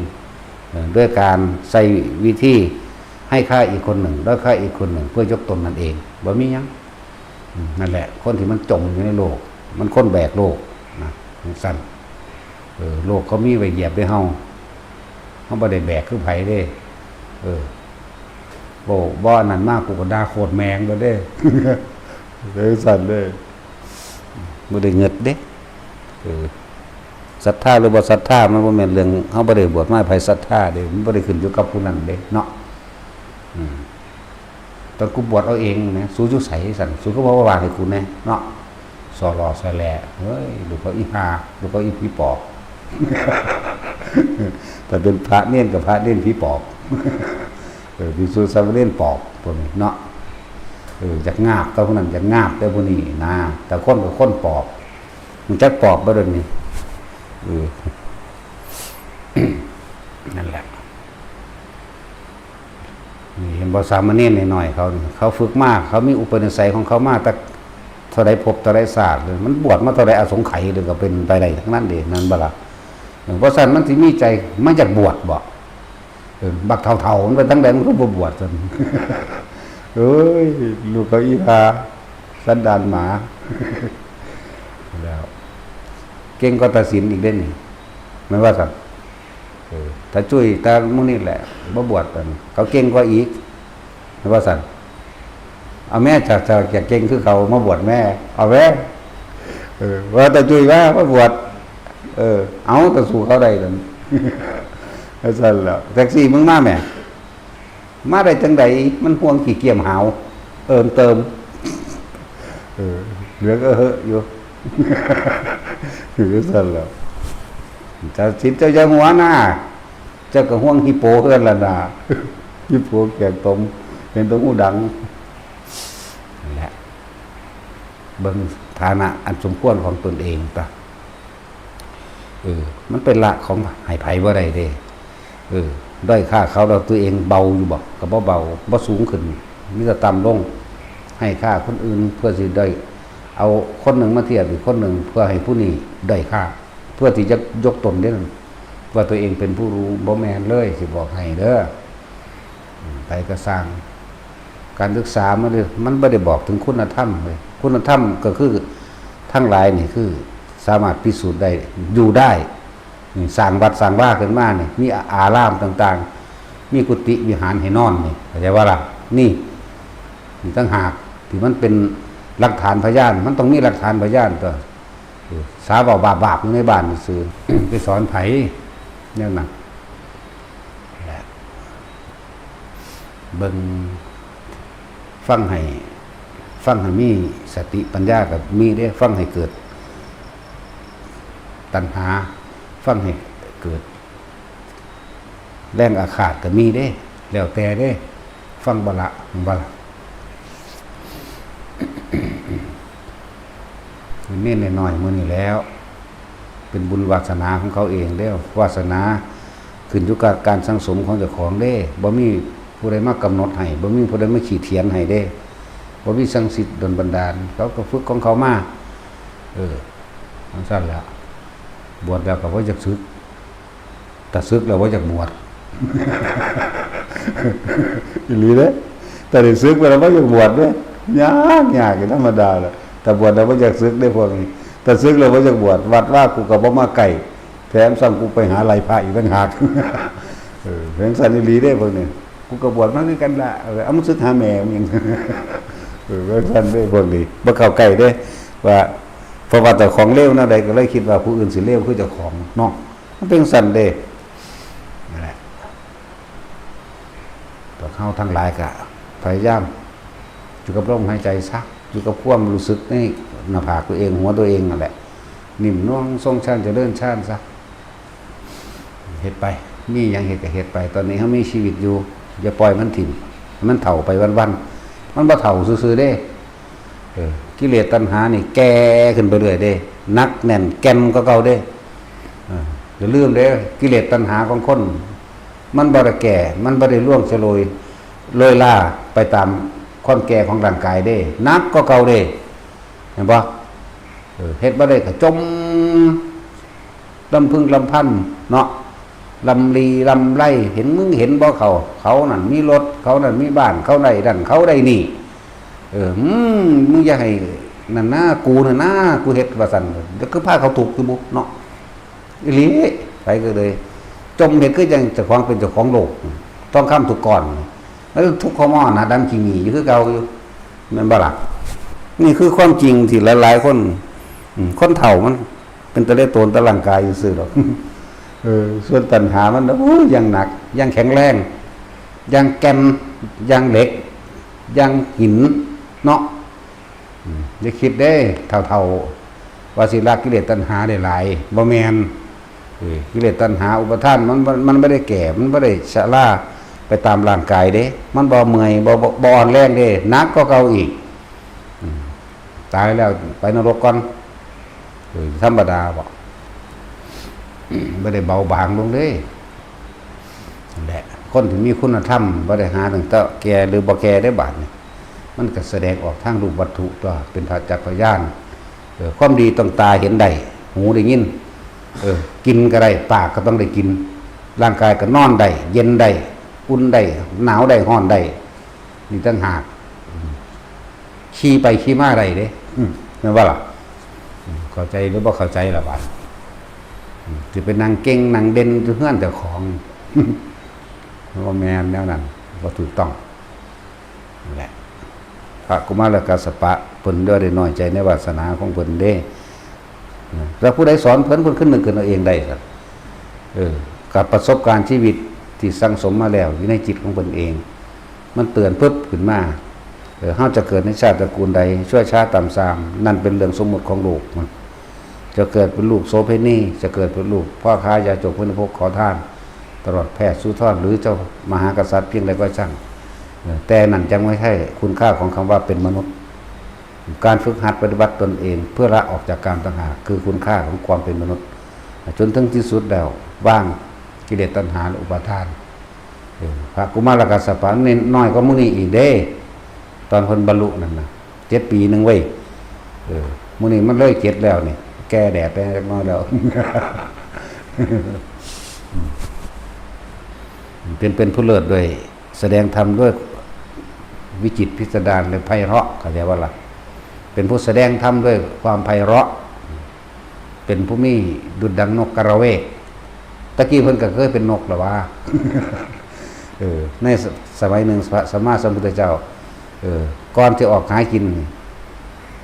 เอ่อ ด้วยการใช้วิธีให้ค่าอีกคนหนึ่ง ด้อยค่าอีกคนหนึ่ง เพื่อยกตนนั่นเอง บ่มีหยัง อืม นั่นแหละ คนที่มันจมอยู่ในโลก มันคนแบกโลกนะ จั่งซั้น เออ โลกเขามีไว้เหยียบเด้เฮา เฮาบ่ได้แบกคือไผเด้ เออ บ่ บ่อันนั้นมา กูก็ด่าโคตรแม่งเลยเด้ จั่งซั้นเด้ บ่ได้เงิดเด้ เออ ศรัทธาหรือบ่ศรัทธา มันบ่แม่นเรื่อง เฮาบ่ได้บวชมาให้ไผศรัทธาเด้ มันบ่ได้ขึ้นอยู่กับผู้นั้นเด้เนาะ อืม ตอนกูบวชเอาเองนะ สูอยู่ไสซั้น สูคือบ่มาวางให้กูแหน่เนาะ สอหล่อสอแหล่ เฮ้ย ลูกเขาอีห่า ลูกเขาอีผีปอบ แต่เป็นพระเณรกับพระเณรผีปอบ เออ ภิกษุสามเณรปอบ พวกนี้เนาะ เออ อยากงาบ แต่พวกนั้นอยากงาบ แต่พวกนี้นะ แต่คนกับคนปอบ มันจักปอบบ่เดี๋ยวนี้ เออ นั่นแหละ นี่เห็นบ่ สามเณรน้อยๆเขานี่ เขาฝึกมา เขามีอุปนิสัยของเขามา แต่เท่าใดภพเท่าใดชาติเลย มันบวชมาเท่าใดอสงไขยเลย ก็เป็นไปได้ทั้งนั้นเด้ นั่นบ่ล่ะ เออ เพราะฉะนั้นมันสิมีใจมาอยากบวชบ่ เออ บักเฒ่าๆมันไปทางใด มันก็บ่บวชซั่น เอ้ย ลูกเขาอีห่า สันดานหมา แล้ว เก่งกว่าตาสินอีกเด้นี่ แม่นว่าซั่น เออ ตาจุ้ย ตาหมู่นี่แหละ บ่บวชกัน เขาเก่งกว่าอีก แม่นว่าซั่น เอาแม่ จาก จาก จากเก่งคือเขามาบวชแม่ เอาแม่ เออ ว่าตาจุ้ยว่ามาบวช เออ เอา แต่สู้เขาได้นั่น ว่าซั่นแหล้ว แท็กซี่มึงมาแม่ มาได้จังใด มันห่วงขี้เกียจหาว เอิมเติม เออ เหลือก็เหอะอยู่ คือซั่นแหล้ว เจ้าสิทธิ์เจ้าอย่าหัวหน้า เจ้าก็ห่วงฮิปโปเฮือนล่ะนะ ฮิปโปแกกตม เป็นตรงหูดัง นั่นแหละ เบิ่งฐานะอันสมควรของตนเองตะ เออ มันเป็นละของให้ไผบ่ได้เด้ เออ ด้อยค่าเขาแล้วตัวเองเบาอยู่บ่ ก็บ่เบา บ่สูงขึ้น มีแต่ต่ำลง ให้ค่าคนอื่นเพื่อสิได้เอาคนหนึ่งมาเทียบอีกคนหนึ่ง เพื่อให้ผู้นี้ด้อยค่า เพื่อที่จะยกตนเด้ ว่าตัวเองเป็นผู้รู้ บ่แม่นเลย สิบอกให้เด้อ อืม ไผก็ซ่าง การศึกษามันเลย มันบ่ได้บอกถึงคุณธรรมเลย คุณธรรมก็คือทั้งหลายนี่คือสามารถพิสูจน์ได้ อยู่ได้ นี่ สร้างวัดสร้างวาขึ้นมานี่ มีอารามต่างๆ มีกุฏิวิหารให้นอนนี่ เข้าใจบ่ล่ะ นี่ นี่ต่างหากที่มันเป็นหลักฐานพยาน มันต้องมีหลักฐานพยานตั๊ว เออ สาเว้าบาปๆอยู่ในบ้านซื่อ ไปสอนไผแนวนั้น เบิ่ง ฟังให้ ฟังให้มีสติปัญญาก็มีเด้ ฟังให้เกิดตัณหา ฟังให้เกิดแรงอาฆาตก็มีเด้ แล้วแต่เด้ ฟังบ่ละ บ่ละ เน้นน้อยๆมื้อนี้แล้ว เป็นบุญวาสนาของเขาเองเด้อ วาสนาขึ้นอยู่กับการสั่งสมของเจ้าของเด้ บ่มีผู้ใดมากำหนดให้ บ่มีผู้ใดมาขีดเขียนให้เด้ บ่มีสิ่งศักดิ์สิทธิ์ดลบันดาล เขาก็ฝึกของเขามา เออ จั่งซั้นแหละ บวชแล้วก็บ่อยากสึก ถ้าสึกแล้วบ่อยากบวช อีหลีเด้ ถ้าได้สึกไปแล้วบ่อยากบวชเด้ ยาก ยาก ธรรมดาแหละ ถ้าบวชแล้วบ่อยากสึกเด้พวกนี้ ถ้าสึกแล้วบ่อยากบวช วัดวากูก็บ่มาใกล้ แถมซ้ำกูไปหาไล่พระอีกต่างหาก เออ จั่งซั้นอีหลีเด้พวกนี้ กูก็บวชมาคือกันละ เออ เอา มึงสึกหาแม่มึง เออ จั่งซั้นเด้พวกนี้ บ่เข้าใกล้เด้ ว่า เพราะว่าเจ้าของเลวแนวใดก็เลยคิดว่าผู้อื่นสิเลวคือเจ้าของเนาะ มันเป็นจั่งซั้นเด้ นั่นแหละ พวกเฮาทั้งหลายก็พยายามอยู่กับลมหายใจซะ อยู่กับความรู้สึกในหน้าผากตัวเอง หัวตัวเองนั่นแหละ นิ่มนวลทรงฌานเจริญฌานซะ เฮ็ดไป มีหยังเฮ็ดก็เฮ็ดไป ตอนนี้เฮามีชีวิตอยู่ อย่าปล่อยมันถิ่ม มันเฒ่าไปวันๆ มันบ่เฒ่าซื่อๆเด้ เออ กิเลสตัณหานี่แก่ขึ้นไปเรื่อยเด้ หนักแน่นแก่นกว่าเก่าเด้ เออ อย่าลืมเด้ กิเลสตัณหาของคน มันบ่ได้แก่ มันบ่ได้ล่วงสลวยโรยลาไปตามความแก่ของร่างกายเด้ หนักกว่าเก่าเด้ เห็นบ่ เออ เฮ็ดบ่ได้ก็จม ลำพึงลำพันเนาะ ลำลีลำไร เห็นมึงเห็นบ่เขา เขานั่นมีรถ เขานั่นมีบ้าน เขาได้นั่น เขาได้นี่ เออ อืม มึงอย่าให้นั่นนะ กูน่ะนะ กูเฮ็ดว่าซั่น แล้วคือพาเขาทุกข์อยู่บุเนาะ อีหลี ไปก็เลย จมเฮ็ดคือจั่งเจ้าของเป็นเจ้าของโลก ทองคำทุกก้อน แล้วทุกข์ขมอดหน้าดำขี้หมีอยู่คือเก่าอยู่ แม่นบ่ล่ะ นี่คือความจริงที่หลายๆคน อืม คนเฒ่ามันเป็นแต่เล็กโตนแต่ร่างกายซื่อๆดอก เออ ส่วนตัณหามันน่ะ โอ้ย ยังหนัก ยังแข็งแรง ยังแก่น ยังเหล็ก ยังหิน เนาะ อืม อย่าคิดเด้ เฒ่าๆ ว่าสิละกิเลสตัณหาได้หลาย บ่แม่น เออ กิเลสตัณหาอุปาทานมัน มัน มันบ่ได้แก่ มันบ่ได้ชราไปตามร่างกายเด้ มันบ่เมื่อย บ่ บ่ บ่อ่อนแรงเด้ หนักกว่าเก่าอีก อืม ตายแล้วไปนรกก่อน เออ ธรรมดาบ่ อืม บ่ได้เบาบางลงเด้ นั่นแหละ คนที่มีคุณธรรมบ่ได้หาตั้งแต่แก่หรือบ่แก่ได้บาดนี่ มันก็แสดงออกทางรูปวัตถุตัว เป็นพระจักขพยาน เออ ความดีต้องตาเห็นได้ หูได้ยิน เออ กินก็ได้ ปากก็ต้องได้กิน ร่างกายก็นอนได้ เย็นได้ อุ่นได้ หนาวได้ ร้อนได้ นี่ต่างหาก อืม ขี่ไปขี่มาได้เด้ อืม แม่นบ่ล่ะ อืม เข้าใจหรือบ่เข้าใจล่ะบาด อืม สิไปนั่งเก่งนั่งเด่นอยู่เฮือนเจ้าของ บ่แม่นแนวนั้น บ่ถูกต้อง นั่นแหละ พระกุมารกัสสปะเพิ่นบ่ได้น้อยใจในวาสนาของเพิ่นเด้ นะ แล้วผู้ใดสอนเพิ่น เพิ่นขึ้นนึกขึ้นเอาเองได้ครับ เออ กับประสบการณ์ชีวิตที่สั่งสมมาแล้วอยู่ในจิตของเพิ่นเอง มันเตือนปึ๊บขึ้นมา เออ เฮาจะเกิดในชาติตระกูลใด ชั่วช้าต่ำซาม นั่นเป็นเรื่องสมมุติของโลกมัน จะเกิดเป็นลูกโสเภณี จะเกิดเป็นลูกพ่อค้ายาจก เพื่อนพกขอทาน ตลอดแพทย์สุนทร หรือเจ้ามหากษัตริย์เพียงใดก็ช่าง เออ แต่นั่นยังไม่ใช่คุณค่าของคำว่าเป็นมนุษย์ การฝึกหัดปฏิบัติตนเองเพื่อละออกจากกามตัณหา คือคุณค่าของความเป็นมนุษย์ จนถึงที่สุดแล้ว วางกิเลสตัณหาและอุปาทาน เออ พระกุมารกัสสปะนี่น้อยกว่ามื้อนี้อีกเด้ ตอนเพิ่นบรรลุนั่นน่ะ เจ็ดปีหนึ่งเว้ย เออ มื้อนี้มันเลยเจ็ดแล้วนี่ แก่แดดไปจักหน่อยแล้ว เป็น เป็นผู้เลิศด้วย แสดงธรรมด้วยวิจิตรพิสดารและไพเราะ เข้าใจบ่ล่ะ เป็นผู้แสดงธรรมด้วยความไพเราะ เป็นผู้มีดุจดังนกกระเวก ตะกี้เพิ่นก็เคยเป็นนกแล้วว่า เออ ในส- สมัยหนึ่งพระสัมมาสัมพุทธเจ้า เออ ก่อนที่ออกหากินนี่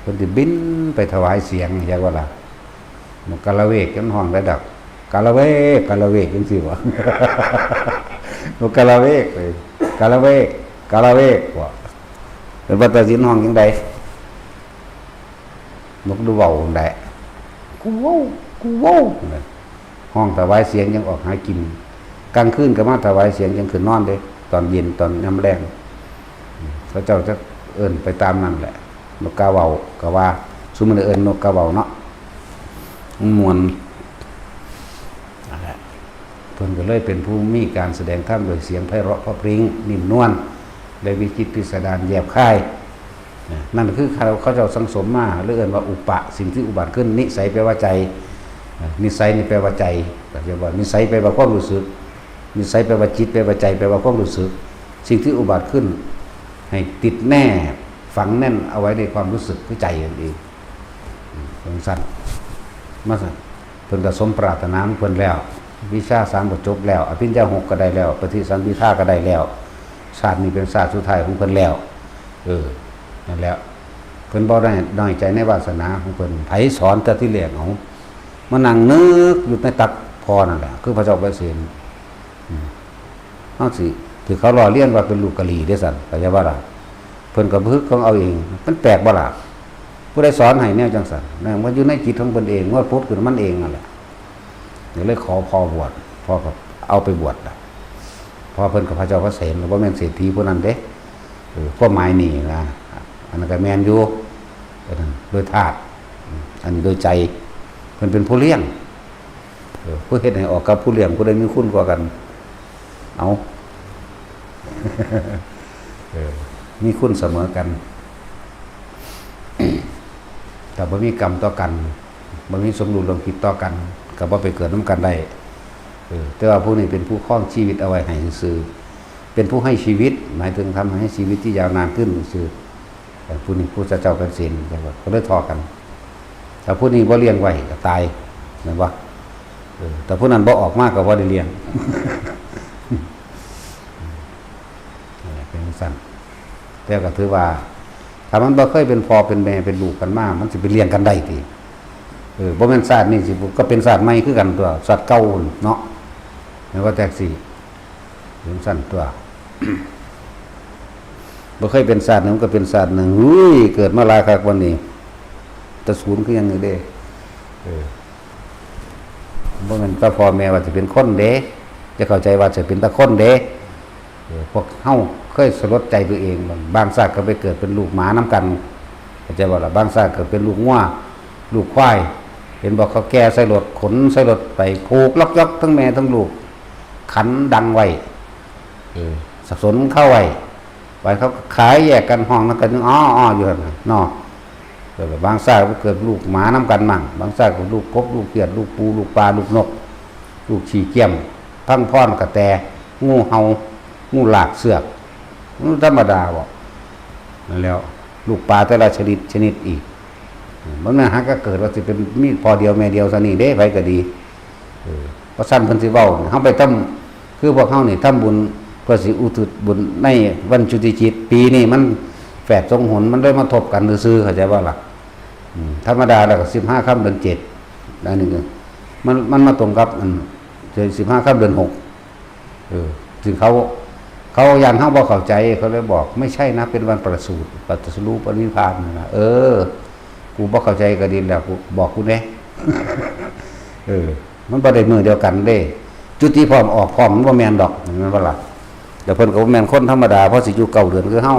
เพิ่นสิบินไปถวายเสียง เข้าใจบ่ล่ะ นกกระเวกมันฮ้องได้ดอก กระเวก กระเวกจังซี่บ่ นกกระเวกเอ้ย กระเวก กระเวกบ่ เป็นว่าตาสินฮ้องจังใด นกดูเว้าจังใด กูเว้า กูเว้า ฮ้องถวายเสียงจังออกหากิน กลางคืนก็มาถวายเสียงจังขึ้นนอนเด้ ตอนเย็น ตอนยามแลง เขาเจ้าจะเอิ้นไปตามนั่นแหละ นกกาเว้าก็ว่า ซุมื้อนี้เอิ้นนกกาเว้าเนาะ มันม่วน นั่นแหละ เพิ่นก็เลยเป็นผู้มีการแสดงธรรมโดยเสียงไพเราะเพราะพริ้ง นิ่มนวล และวิจิตรพิสดารแยบคาย นะ นั่นคือเขา เขาเจ้าสั่งสมมา หรือเอิ้นว่าอุปะ สิ่งที่อุบัติขึ้น นิสัยแปลว่าใจ นะ นิสัยนี่แปลว่าใจ ก็เรียกว่านิสัยแปลว่าความรู้สึก นิสัยแปลว่าจิต แปลว่าใจ แปลว่าความรู้สึก สิ่งที่อุบัติขึ้น ให้ติดแน่ ฝังแน่นเอาไว้ในความรู้สึกคือใจนั่นเอง อืม จังซั่น มาซั่น เพิ่นก็สมปรารถนาของเพิ่นแล้ว วิชาสามก็จบแล้ว อภิญญาหกก็ได้แล้ว ปฏิสัมภิทาก็ได้แล้ว ชาตินี้เป็นชาติสุดท้ายของเพิ่นแล้ว เออ นั่นแหละ เพิ่นบ่ได้น้อยใจในวาสนาของเพิ่น ไผสอนแต่ทีแรก เอา มานั่งนึกอยู่ในตักพ่อนั่นแหละ คือพระเจ้าอุบาเสน อืม เฮาสิ ถือเขาล้อเลียนว่าเป็นลูกกะหรี่เด้ซั่น เข้าใจบ่ล่ะ เพิ่นก็ฝึกของเอาเอง มันแปลกบ่ล่ะ ผู้ใดสอนให้แนวจังซั่น นั่นมันอยู่ในจิตของเพิ่นเอง มันผุดขึ้นมันเองนั่นแหละ เดี๋ยวเลยขอพ่อบวช พ่อก็เอาไปบวชล่ะ เพราะเพิ่นกับพระเจ้าพระเศรษฐก็บ่แม่นเศรษฐีผู้นั้นเด้ เออ ความหมายนี่นะ อันนั้นก็แม่นอยู่ เออ โดยธาตุ อันนี้โดยใจ เพิ่นเป็นผู้เลี้ยง เออ ผู้เฮ็ดให้ออกกับผู้เลี้ยง ผู้ใดมีคุณกว่ากัน เอา เออ มีคุณเสมอกัน แต่บ่มีกรรมต่อกัน บ่มีสมรู้ร่วมคิดต่อกัน ก็บ่ไปเกิดนำกันได้ เออ แต่ว่าผู้นี้เป็นผู้ครองชีวิตเอาไว้ให้ซื่อๆ เป็นผู้ให้ชีวิต หมายถึงทำให้ชีวิตที่ยาวนานขึ้นซื่อๆ แต่ผู้นี้ผู้เจ้าเป็นศีล ก็เลยทอกัน แต่ผู้นี้บ่เลี้ยงไว้ก็ตาย แม่นบ่ เออ แต่ผู้นั้นบ่ออกมาก็บ่ได้เลี้ยง นั่นแหละเป็นจั่งซั่น แต่ก็ถือว่า ถ้ามันบ่เคยเป็นพ่อเป็นแม่เป็นลูกกันมา มันสิไปเลี้ยงกันได้ติ เออ บ่แม่นชาตินี้สิ ก็เป็นชาติใหม่คือกันตั๊ว ชาติเก่าเนาะ แม่นบ่แท็กซี่ เป็นจั่งซั่นตั๊ว บ่เคยเป็นชาติหนึ่ง มันก็เป็นชาติหนึ่ง อุ้ย เกิดมาหลายคักวันนี้ แต่ศูนย์คือหยังนี่เด้ เออ บ่แม่นแต่พ่อแม่ว่าสิเป็นคนเด้ จะเข้าใจว่าสิเป็นแต่คนเด้ เออ พวกเฮาเคยสลดใจตัวเองบ่ บางชาติก็ไปเกิดเป็นลูกหมานำกัน เข้าใจบ่ล่ะ บางชาติก็เป็นลูกงัว ลูกควาย เห็นบ่ เขาแก่ใส่รถ ขนใส่รถไป ผูกล็อกยอกทั้งแม่ทั้งลูก ขันดังไว้ เออ สับสนเข้าไว้ ไปเขาก็ขายแยกกัน ห้องนั้นก็ยังอ้อๆอยู่หั่นน่ะเนาะ เออ บางชาติก็เกิดลูกหมานำกันมั่ง บางชาติก็ลูกกบ ลูกเขียด ลูกปู ลูกปลา ลูกนก ลูกขี้เกียม พังพรกระแต งูเห่า งูลากเสือก มันธรรมดาบ่ นั่นแหล้ว ลูกปลาแต่ละชนิดชนิดอีก มันแม่นหากะเกิดว่าสิเป็นมีพ่อเดียวแม่เดียวซะนี่เด้ ไผก็ดี เออ เพราะซั่นเพิ่นสิเว้า เฮาไปทำ คือพวกเฮานี่ทำบุญเพื่อสิอุทิศบุญในวันจุติจิต ปีนี้มันแฝดสองหน มันเลยมาทบกันซื่อๆ เข้าใจบ่ล่ะ อืม ธรรมดาแล้วก็สิบห้าค่ำเดือนเจ็ด อันนี้ก็ มัน มันมาตรงกับอัน สิบห้าค่ำเดือนหก เออ ซึ่งเขา เขาย่านเฮาบ่เข้าใจ เขาเลยบอก "ไม่ใช่นะ เป็นวันประสูติ ตรัสรู้ปรินิพพาน" นั่นน่ะ เออ กูบ่เข้าใจก็ดีแล้ว กู บอกกูแหน่ เออ มันบ่ได้มื้อเดียวกันเด้ จุติพร้อมออกพร้อมมันบ่แม่นดอก แม่นบ่ล่ะ แล้วเพิ่นก็บ่แม่นคนธรรมดา เพราะสิอยู่เก้าเดือนคือเฮา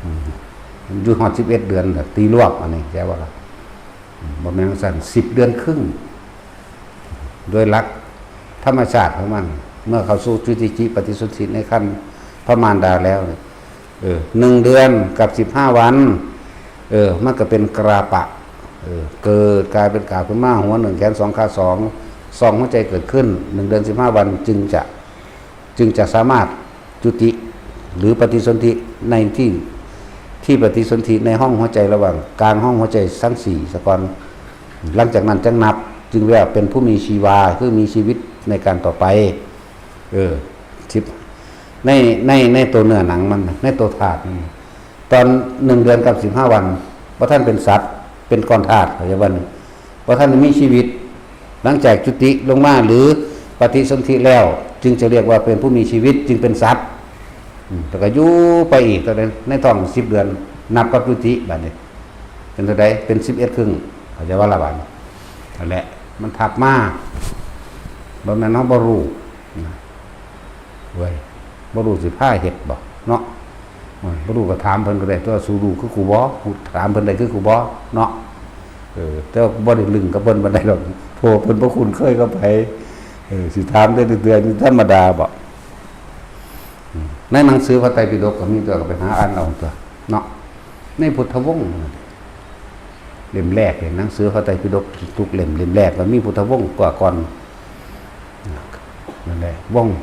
อืม อยู่ฮอดสิบเอ็ดเดือนน่ะ ตีรวบอันนี้ เข้าใจบ่ล่ะ อืม บ่แม่นจั่งซั้น สิบเดือนครึ่ง โดยหลักธรรมชาติของมัน เมื่อเข้าสู่จุติจิปฏิสนธิในครรภ์พระมารดาแล้วเนี่ย เออ หนึ่งเดือนกับสิบห้าวัน เออ มันก็เป็นกราปะ เออ เกิดกลายเป็นกาบขึ้นมา หัวหนึ่ง แขนสอง ขาสอง ซองหัวใจเกิดขึ้น หนึ่งเดือนสิบห้าวัน จึงจะ จึงจะสามารถจุติ หรือปฏิสนธิในที่ ที่ปฏิสนธิในห้องหัวใจระหว่างกลางห้องหัวใจทั้งสี่ซะก่อน หลังจากนั้นจั่งนับ จึงเรียกเป็นผู้มีชีวา คือมีชีวิตในการต่อไป เออ สิบ ใน ใน ในตัวเนื้อหนังมัน ในตัวธาตุมัน ตอนหนึ่งเดือนกับสิบห้าวัน บ่ทันเป็นสัตว์ เป็นก้อนธาตุ เข้าใจบ่นี่ บ่ทันมีชีวิต หลังจากจุติลงมาหรือปฏิสนธิแล้ว จึงจะเรียกว่าเป็นผู้มีชีวิต จึงเป็นสัตว์ อืม แล้วก็อยู่ไปอีก ตอนนั้นในท้องสิบเดือน นับกับจุติ บัดนี้ เป็นเท่าใด เป็นสิบเอ็ดครึ่ง เข้าใจบ่ล่ะบัดนี้ นั่นแหละ มันทับมา บ่แม่นเฮาบ่รู้ นะ เว้ย บ่รู้สิพาเฮ็ดบ่เนาะ โอ้ย บ่รู้ก็ถามเพิ่นก็ได้ ตัวสูรู้คือกูบ่ กูถามเพิ่นได้คือกูบ่เนาะ เออ แต่ว่าบ่ได้ลึงกับเพิ่นปานใดดอก เพราะว่าเพิ่นบ่คุ้นเคยกับไผ เออ สิถามได้เทื่อๆ นี่ธรรมดาบ่ อืม ในหนังสือพระไตรปิฎกก็มีตัว ก็ไปหาอ่านเอาตัวเนาะ ในพุทธวงศ์นั่นแหละ เล่มแรกเลย หนังสือพระไตรปิฎกทุกเล่ม เล่มแรกก็มีพุทธวงศ์กว่าก่อน นั่นแหละ วงศ์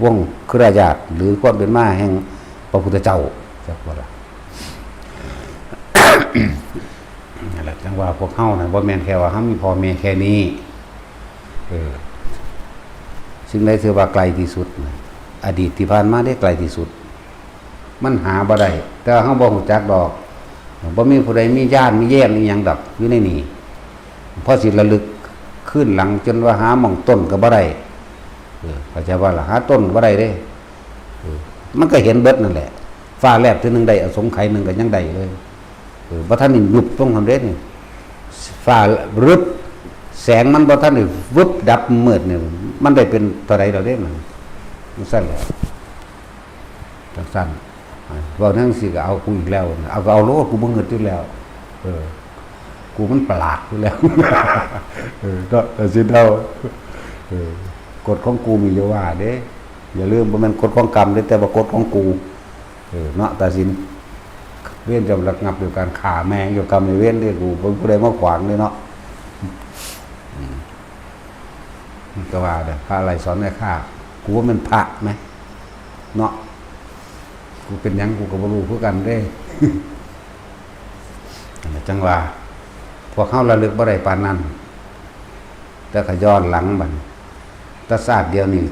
วงศ์คฤหญาติ หรือความเป็นมาแห่งพระพุทธเจ้า จักว่าล่ะ นั่นแหละ จั่งว่าพวกเฮานะ บ่แม่นแค่ว่าเฮามีพ่อแม่แค่นี้ เออ สิ่งใดถือว่าไกลที่สุดนะ อดีตที่ผ่านมาได้ไกลที่สุด มันหาบ่ได้ แต่ว่าเฮาบ่ฮู้จักดอก บ่มีผู้ใดมีญาณมีแย้มอีหยังดอก อยู่ในนี่ พอสิระลึกคืนหลังจนว่าหาหม่องต้นก็บ่ได้ เออ เข้าใจบ่ล่ะ หาต้นก็บ่ได้เด้ เออ มันก็เห็นเบิดนั่นแหละ ฟ้าแลบเทื่อหนึ่งได้อสงไขยหนึ่งก็ยังได้เลย เออ บ่ทันได้ยุบลงหั่นเด้นี่ ฟ้ารึบ แส แสงมันบ่ทันได้วึบดับมืดเนี่ย มันได้เป็นเท่าใดแล้วเด้มัน มันซั่นแหละ จังซั่น เว้าจังซี่ก็เอากูอีกแล้ว เอาก็เอาโลด กูบ่งึดอยู่แล้ว เออ กูมันประหลาดอยู่แล้ว เออ เนาะ แต่สิเดา เออ กฎของกูมีอยู่ว่าเด้ อย่าลืม บ่แม่นกฎของกรรมเด้ แต่ว่ากฎของกู เออ เนาะ ตัดสิน เวรจะระงับด้วยการฆ่าแม่ง อยู่กรรมในเวรเด้ กูเป็นผู้ใดมาขวางเด้เนาะ อืม ก็ว่าเด้อ พระอะไรสอนให้ฆ่า กูว่ามันพระไหม เนาะ กูเป็นหยังกูก็บ่รู้คือกันเด้ จังว่า พวกเฮาระลึกบ่ได้ปานนั้น แต่ก็ย้อนหลังบัดนี้ แต่ชาติเดียวนี่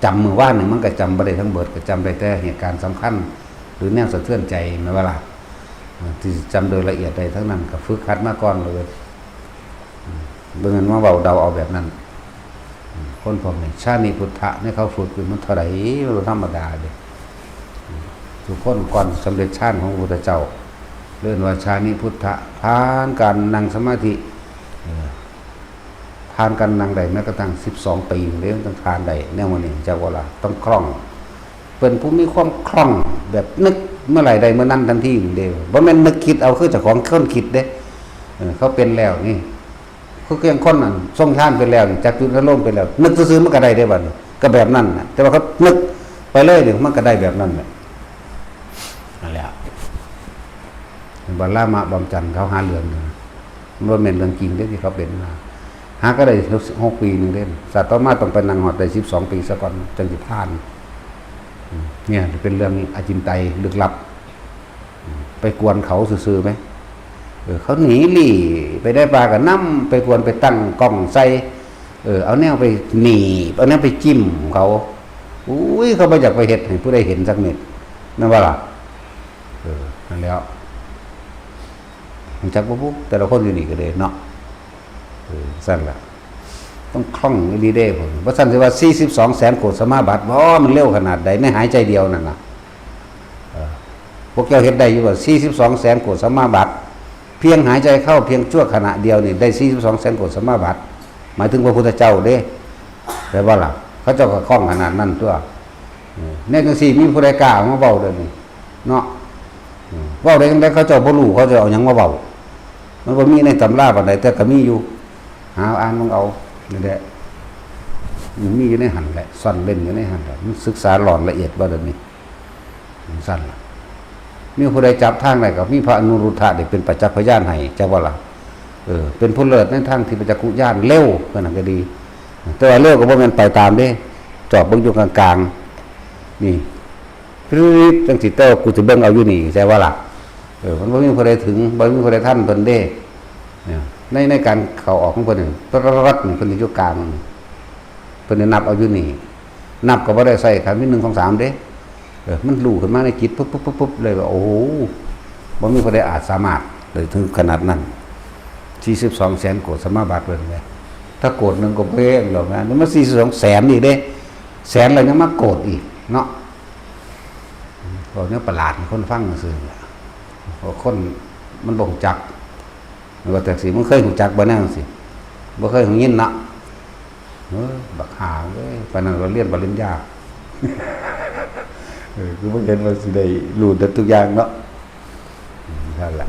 จำมื้อวานนี่มันก็จำบ่ได้ทั้งเบิด ก็จำได้แต่เหตุการณ์สำคัญ หรือแนวสะเทือนใจแม่นบ่ล่ะ ที่จำโดยละเอียดได้ทั้งนั้น ก็ฝึกหัดมาก่อนเลย บ่แม่นมาเว้าเดาเอาแบบนั้น คนพวกนี้ ชาตินี้พุทธะเนี่ยเขาฝึกอยู่มันเท่าไหร่ บ่ธรรมดาเด้ ทุกคนก่อนสำเร็จฌานของพระพุทธเจ้า เรียกว่าชานิพุทธะ ผ่านการนั่งสมาธิ เอ่อ ผ่านการนั่งได้แม้กระทั่งสิบสองปีเลย ต้องผ่านได้แนวมื้อนี้ จักว่าล่ะ ต้องคล่อง เป็นผู้มีความคล่อง แบบนึกเมื่อไหร่ได้เมื่อนั้นทันทีเด้ บ่แม่นนึกคิดเอาคือเจ้าของคนคิดเด้ เออ เขาเป็นแล้วนี่ คือเพียงคนนั้นทรงฌานไปแล้วนี่ จักจุดอารมณ์ไปแล้ว นึกซื่อๆมันก็ได้เด้บัดนี้ ก็แบบนั้นน่ะ แต่ว่าเขานึกไปเลยนี่ มันก็ได้แบบนั้นแหละ นั่นแหละ บัดลามะบอมจันทร์เขาหาเรื่องอยู่นะ มันบ่แม่นเรื่องจริงเด้ที่เขาเป็นมา หาก็ได้หกปีหนึ่งเด้ สัตว์ต่อมาต้องไปนั่งฮอดได้สิบสองปีซะก่อน จังสิผ่าน อืม เนี่ยเป็นเรื่องอจินไตยลึกลับ อืม ไปกวนเขาซื่อๆไหม เออ เขาหนีหลีไปได้ปลากับน้ำ ไปกวนไปตั้งกล้องใส่ เออ เอาแนวไปหนีบ เอาแนวไปจิ้มเขา อุ้ย เขาบ่อยากไปเฮ็ดให้ผู้ใดเห็นสักนิด นั่นว่าล่ะ เออ นั่นแหล้ว รู้จักบ่บุ แต่ละคนอยู่นี่ก็เลยเนาะ เออ ซั่นล่ะ ต้องคล่องอีหลีเด้ ผมว่าซั่นสิว่า สี่สิบสองแสนโกดสมาบัติ บ่ มันเร็วขนาดใด ในหายใจเดียวนั่นน่ะ เออ พวกเจ้าเฮ็ดได้อยู่บ่ สี่สิบสองแสนโกดสมาบัติ เพียงหายใจเข้าเพียงชั่วขณะเดียวนี่ ได้ สี่สิบสองแสนโกดสมาบัติ หมายถึงพระพุทธเจ้าเด้ แปลว่าล่ะ เขาเจ้าก็คล่องขนาดนั้นตัว เออ แนวจังซี่ มีผู้ใดกล้าออกมาเว้าเด้อนี่ เนาะ อืม เว้าได้จั่งใด เขาเจ้าบ่รู้ เขาเจ้าเอาหยังมาเว้า มันบ่มีในตำราปานใด แต่ก็มีอยู่ หาอ่านมึงเอา นี่แหละ มันมีอยู่ในหั่นแหละ ซ่อนเร้นอยู่ในหั่นแหละ มันศึกษาหลอนละเอียดบ่เดี๋ยวนี้ มันซั่นล่ะ มีผู้ใดจับทางได้ก็มีพระอนุรุทธะได้เป็นประจักษ์พยานให้ จักว่าล่ะ เออ เป็นผู้เลิศในทางทิพยจักขุญาณเร็ว เพิ่นน่ะก็ดี แต่ว่าเร็วก็บ่แม่นไปตามเด้ จอบเบิ่งอยู่กลางๆ นี่ พริบจังสิ แต่ว่ากูสิเบิ่งเอาอยู่นี่ แต่ว่าล่ะ เออ มันบ่มีผู้ใดถึง บ่มีผู้ใดทันเพิ่นเด้ เนี่ย ใน ในการเข้าออกของเพิ่นนี่ รัดๆๆ นี่ เพิ่นสิอยู่กลาง เพิ่นสินับเอาอยู่นี่ นับก็บ่ได้ใช้คำที่หนึ่ง สอง สาม เด้ เออ มันรู้ขึ้นมาในจิตปุ๊บปุ๊บปุ๊บปุ๊บเลยว่า โอ้โห บ่มีผู้ใดอาจสามารถได้ถึงขนาดนั้น สี่สิบสองแสนโกดสมาบัติเพิ่นแหม ถ้าโกดหนึ่งก็บ่แพงดอกนะ นี่มันสี่สิบสองแสนอีกเด้ แสนแล้วยังมาโกดอีกเนาะ เว้าแนวประหลาดให้คนฟังซื่อๆ ว่าคนมันบ่รู้จัก ว่าจั่งซี้ มึงเคยรู้จักบ่แนวจั่งซี้ บ่เคยได้ยินเนาะ เออ บักห่าเอ้ย ปานนั้นก็เรียนปริญญา เออ กูบ่เห็นว่าสิได้รู้เบิดทุกอย่างเนาะ อืม นั่นแหละ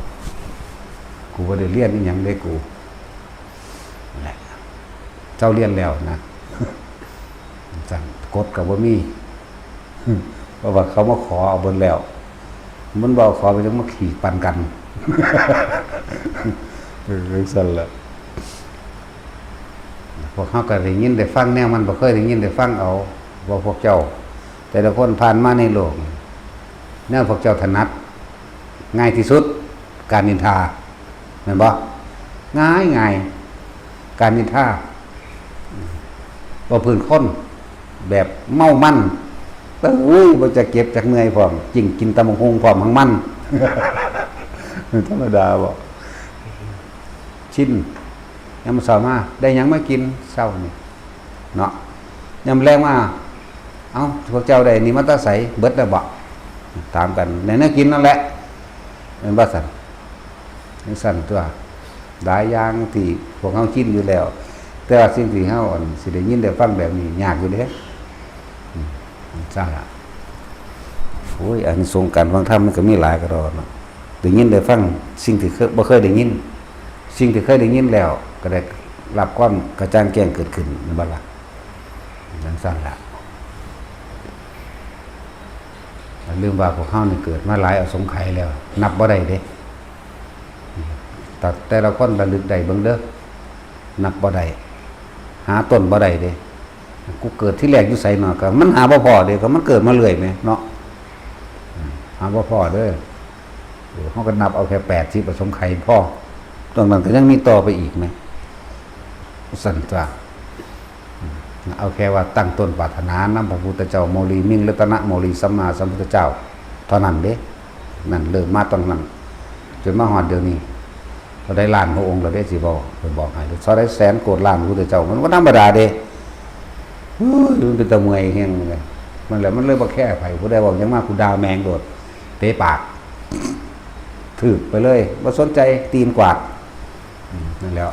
กูบ่ได้เรียนอีหยังเด้กู นั่นแหละ เซาเรียนแล้วนะ ซั่น กฎก็บ่มี เพราะว่าเขามาขอเอาเบิดแล้ว มันบ่เอาขอไปจั่งมาขี่ปั่นกัน เออ จั่งซั่นล่ะ พวกเฮาก็ได้ยินได้ฟังแนวมัน บ่เคยได้ยินได้ฟังเอา ว่าพวกเจ้า แต่ละคนผ่านมาในโลก แนวพวกเจ้าถนัด ง่ายที่สุด การนินทา แม่นบ่ ง่ายง่าย การนินทา เว้าพื้นคน แบบเมามัน เอ้ย บ่จะเจ็บจักเมื่อยพร้อม ยิ่งกินตำบักหุ่งพร้อม หั่งมัน ธรรมดาบ่ ชิน ยามมื้อเช้ามา ได้หยังมากินเช้านี่ เนาะ ยามแลงมา เอ้า พวกเจ้าได้นี่มาแต่ไส เบิดแล้วบ่ ถามกัน ได้แนวกินนั่นแหละ แม่นบ่ซั่น จั่งซั่นตั๊ว หลายอย่างที่พวกเฮาชินอยู่แล้ว แต่ว่าสิ่งที่เฮา อั่น สิได้ยินได้ฟังแบบนี้ยากอยู่เด้ อืม ซั่นล่ะ โอ้ย อานิสงส์การฟังธรรมมันก็มีหลายกะดอเนาะ ได้ยินได้ฟังสิ่งที่เคย บ่เคยได้ยิน สิ่งที่เคยได้ยินแล้ว ก็ได้รับความกระจ่างแจ้งเกิดขึ้น แม่นบ่ล่ะ จั่งซั่นล่ะ อย่าลืมว่าพวกเฮานี่เกิดมาหลายอสงไขยแล้ว นับบ่ได้เด้ แต่ แต่ละคนระลึกได้เบิ่งเด้อ นับบ่ได้ หาต้นบ่ได้เด้ กูเกิดที่แรกอยู่ไสเนาะ ก็มันหาบ่พ้อเด้ ก็มันเกิดมาเรื่อยแหมเนาะ อืม หาบ่พ้อเด้อ เออ เฮาก็นับเอาแค่แปดสิบอสงไขยพอ ตรงนั้นก็ยังมีต่อไปอีกแหม ซั่นตัว อืม เอาแค่ว่าตั้งต้นปรารถนานำพระพุทธเจ้าโมลี มิ่งรัตนโมลี สัมมาสัมพุทธเจ้า เท่านั้นเด้ นั่นเริ่มมาตอนนั้น จนมาฮอดเดี๋ยวนี้ เท่าใดล้านพระองค์แล้วเด้ สิบอก เพิ่นบอกให้ เท่าใดแสนโกดล้านพระพุทธเจ้า มันบ่ธรรมดาเด้ โอ้ย มันเป็นตาเมื่อยแฮงเลย มันแหละ มันเลยบ่แคร์ไผ ผู้ใดเว้าหยังมา กูด่าแม่งโลด เตะปาก ถืกไปเลย บ่สนใจ ตีนกวาด อืม นั่นแหล้ว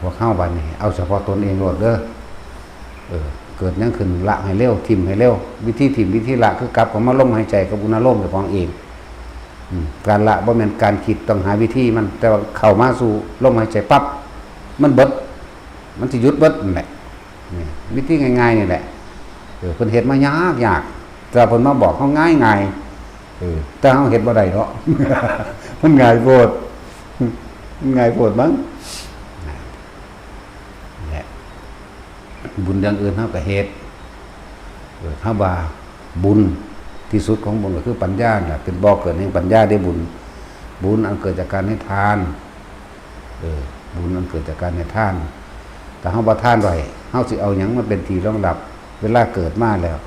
พวกเฮาบัดนี้ เอาเฉพาะตนเองโลดเด้อ เออ เกิดหยังขึ้นละให้เร็ว ถิ่มให้เร็ว วิธีถิ่ม วิธีละ คือกลับเข้ามาลมหายใจกับอุณาโลมเจ้าของเอง อืม การละบ่แม่นการคิด ต้องหาวิธีมัน แต่ว่าเข้ามาสู่ลมหายใจปั๊บ มันเบิด มันสิหยุดเบิดนั่นแหละ นี่ วิธีง่ายๆนี่แหละ เออ เพิ่นเฮ็ดมายากๆ แต่เพิ่นมาบอกเฮาง่ายๆ เออ แต่เฮาเฮ็ดบ่ได้เนาะ มันง่ายโพด มันง่ายโพดมั้ง นั่นแหละ บุญอย่างอื่นเฮาก็เฮ็ด เออ เฮาว่าบุญที่สุดของบุญก็คือปัญญาน่ะ เป็นบ่อเกิดแห่งปัญญาเด้บุญ บุญอันเกิดจากการให้ทาน เออ บุญอันเกิดจากการให้ทาน ถ้าเฮาบ่ทานไว้ เฮาสิเอาหยังมาเป็นที่รองรับ เวลาเกิดมาแล้ว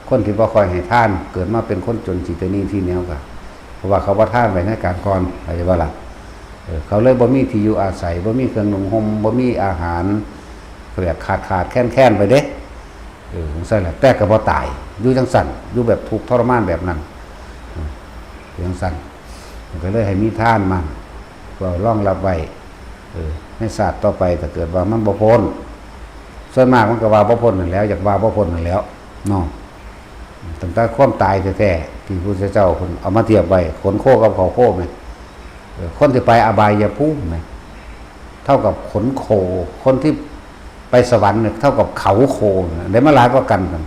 คนที่บ่ค่อยให้ทาน เกิดมาเป็นคนจนขี้ตะหนี้ตี้เหนียวก็ เพราะว่าเขาบ่ทานไว้ในการก่อน เข้าใจบ่ล่ะ เออ เขาเลยบ่มีที่อยู่อาศัย บ่มีเครื่องนุ่งห่ม บ่มีอาหาร เขาเรียกขาดๆ แคลนๆ ไปเด้ เออ จั่งซั่นแหละ แต่ก็บ่ตาย อยู่จั่งซั่น อยู่แบบทุกข์ทรมานแบบนั้น อืม อยู่จั่งซั่น มันก็เลยให้มีทานมา เพื่อรองรับไว้ เออ ในชาติต่อไป ถ้าเกิดว่ามันบ่พ้น ส่วนมากมันก็ว่าบ่พ้นนั่นแหล้ว อยากว่าบ่พ้นนั่นแหล้ว เนาะ ตั้งแต่ความตายแท้ๆ ที่พระพุทธเจ้าเพิ่นเอามาเทียบไว้ ขนโคกับเขาโคแม่น เออ คนที่ไปอบายภูมิแม่น เท่ากับขนโค คนที่ไปสวรรค์เนี่ย เท่ากับเขาโคนะ ได้มาหลายกว่ากันนั่น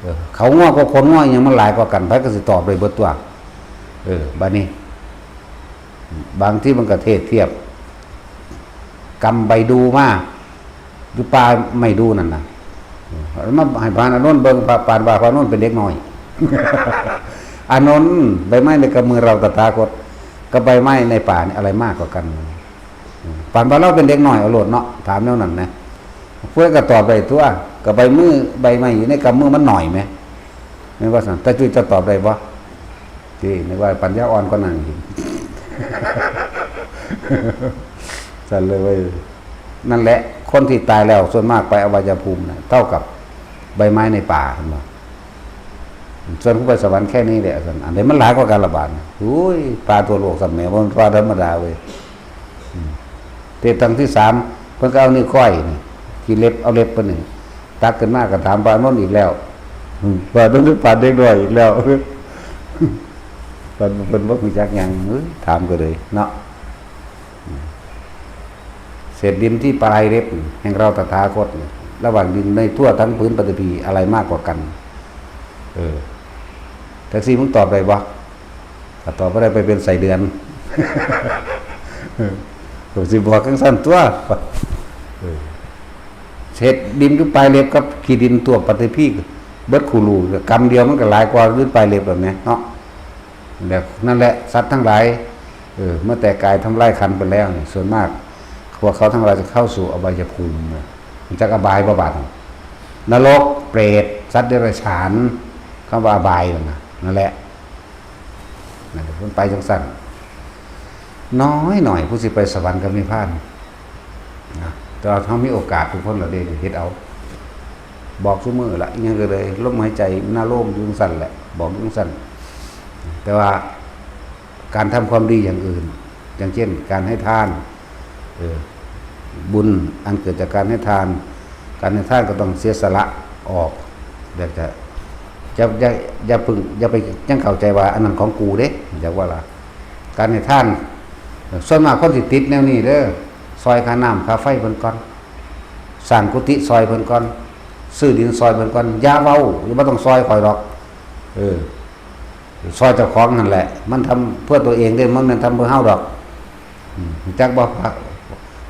เออ เขางัวกับขนงัวอิหยังมันหลายกว่ากัน ไผก็สิตอบได้เบิดตั๊ว เออ บัดนี้ บางทีมันก็เทศเทียบ กำใบดูมา อยู่ป่าไม้ดูนั่นน่ะ แล้วมาให้พระอานนท์เบิ่ง พระปานว่าพระอานนท์เป็นเด็กน้อย อานนท์ ใบไม้ในกำมือเราตถาคต กับใบไม้ในป่านี่อะไรมากกว่ากัน ปานว่าเราเป็นเด็กน้อยเอาโลดเนาะ ถามแนวนั้นนะ ผู้ใดก็ตอบได้ตั๊ว กับใบมือ ใบไม้อยู่ในกำมือมันน้อยแหม แม่นบ่ซั่น ตาจุ้ยจะตอบได้บ่ ที่นึกว่าปัญญาอ่อนกว่านั้นอีก ซั่นเลยเว้ย นั่นแหละ คนที่ตายแล้วส่วนมากไปอบายภูมิน่ะ เท่ากับใบไม้ในป่า เห็นบ่ ส่วนผู้ไปสวรรค์แค่นี้แหละ ซั่น อันใดมันหลายกว่ากันละบาด โอ้ย ป่าทั่วโลกซ้ำแหม บ่แม่นป่าธรรมดาเว้ย อืม เทศครั้งที่สาม เพิ่นก็เอานิ้วก้อยนี่ ขี้เล็บ เอาเล็บเพิ่นนี่ ตักขึ้นมาก็ถามพระอานนท์อีกแล้ว อืม พระอานนท์ปานเด็กน้อยอีกแล้ว เพิ่น เพิ่นบ่รู้จักหยัง เอ้ย ถามก็เลยเนาะ อืม เศษดินที่ปลายเล็บแห่งเราตถาคต ระหว่างดินในทั่วทั้งผืนปฐพีอะไรมากกว่ากัน เออ แท็กซี่ มึงตอบได้บ่ ถ้าตอบบ่ได้ไปเป็นไส้เดือน ผมสิบอกจั่งซั่นตั๊ว เออ เศษดินอยู่ปลายเล็บกับขี้ดินทั่วปฐพี เบิดคู่ลูก กำเดียวมันก็หลายกว่าอยู่ปลายเล็บแล้วแหมเนาะ แล้วนั่นแหละ สัตว์ทั้งหลาย เออ เมื่อแตกกายทำลายขันธ์ไปแล้วนี่ ส่วนมาก พวกเขาทั้งหลายจะเข้าสู่อบายภูมินะ มันจักอบายบ่บาด นรก เปรต สัตว์เดรัจฉาน คำว่าอบายนั่นน่ะ นั่นแหละ นั่นแหละ มันไปจั่งซั่น น้อยหน่อยผู้สิไปสวรรค์กับนิพพานนะ แต่ว่าเฮามีโอกาสทุกคนละเด้ เฮ็ดเอา บอกซุมื้อละ อิหยังก็เลย ลมหายใจ อุณาโลมอยู่จั่งซั่นแหละ บอกอยู่จั่งซั่น แต่ว่าการทำความดีอย่างอื่น อย่างเช่นการให้ทาน เออ บุญอันเกิดจากการให้ทาน การให้ทานก็ต้องเสียสละออก อยากจะอย่าอย่าอย่าเพิ่งอย่าไปยังเข้าใจว่าอันนั้นของกูเด้ อยากว่าล่ะ การให้ทาน ส่วนมากคนที่ติดแนวนี้เด้อ ซอยค่าน้ำค่าไฟเพิ่นก่อน สร้างกุฏิซอยเพิ่นก่อน ซื้อดินซอยเพิ่นก่อน อย่าเว้า อย่าบ่ต้องซอยข่อยดอก เออ ซอยเจ้าของนั่นแหละ มันทำเพื่อตัวเองเด้ มันแม่นทำเพื่อเฮาดอก อืม จักบ่ พระ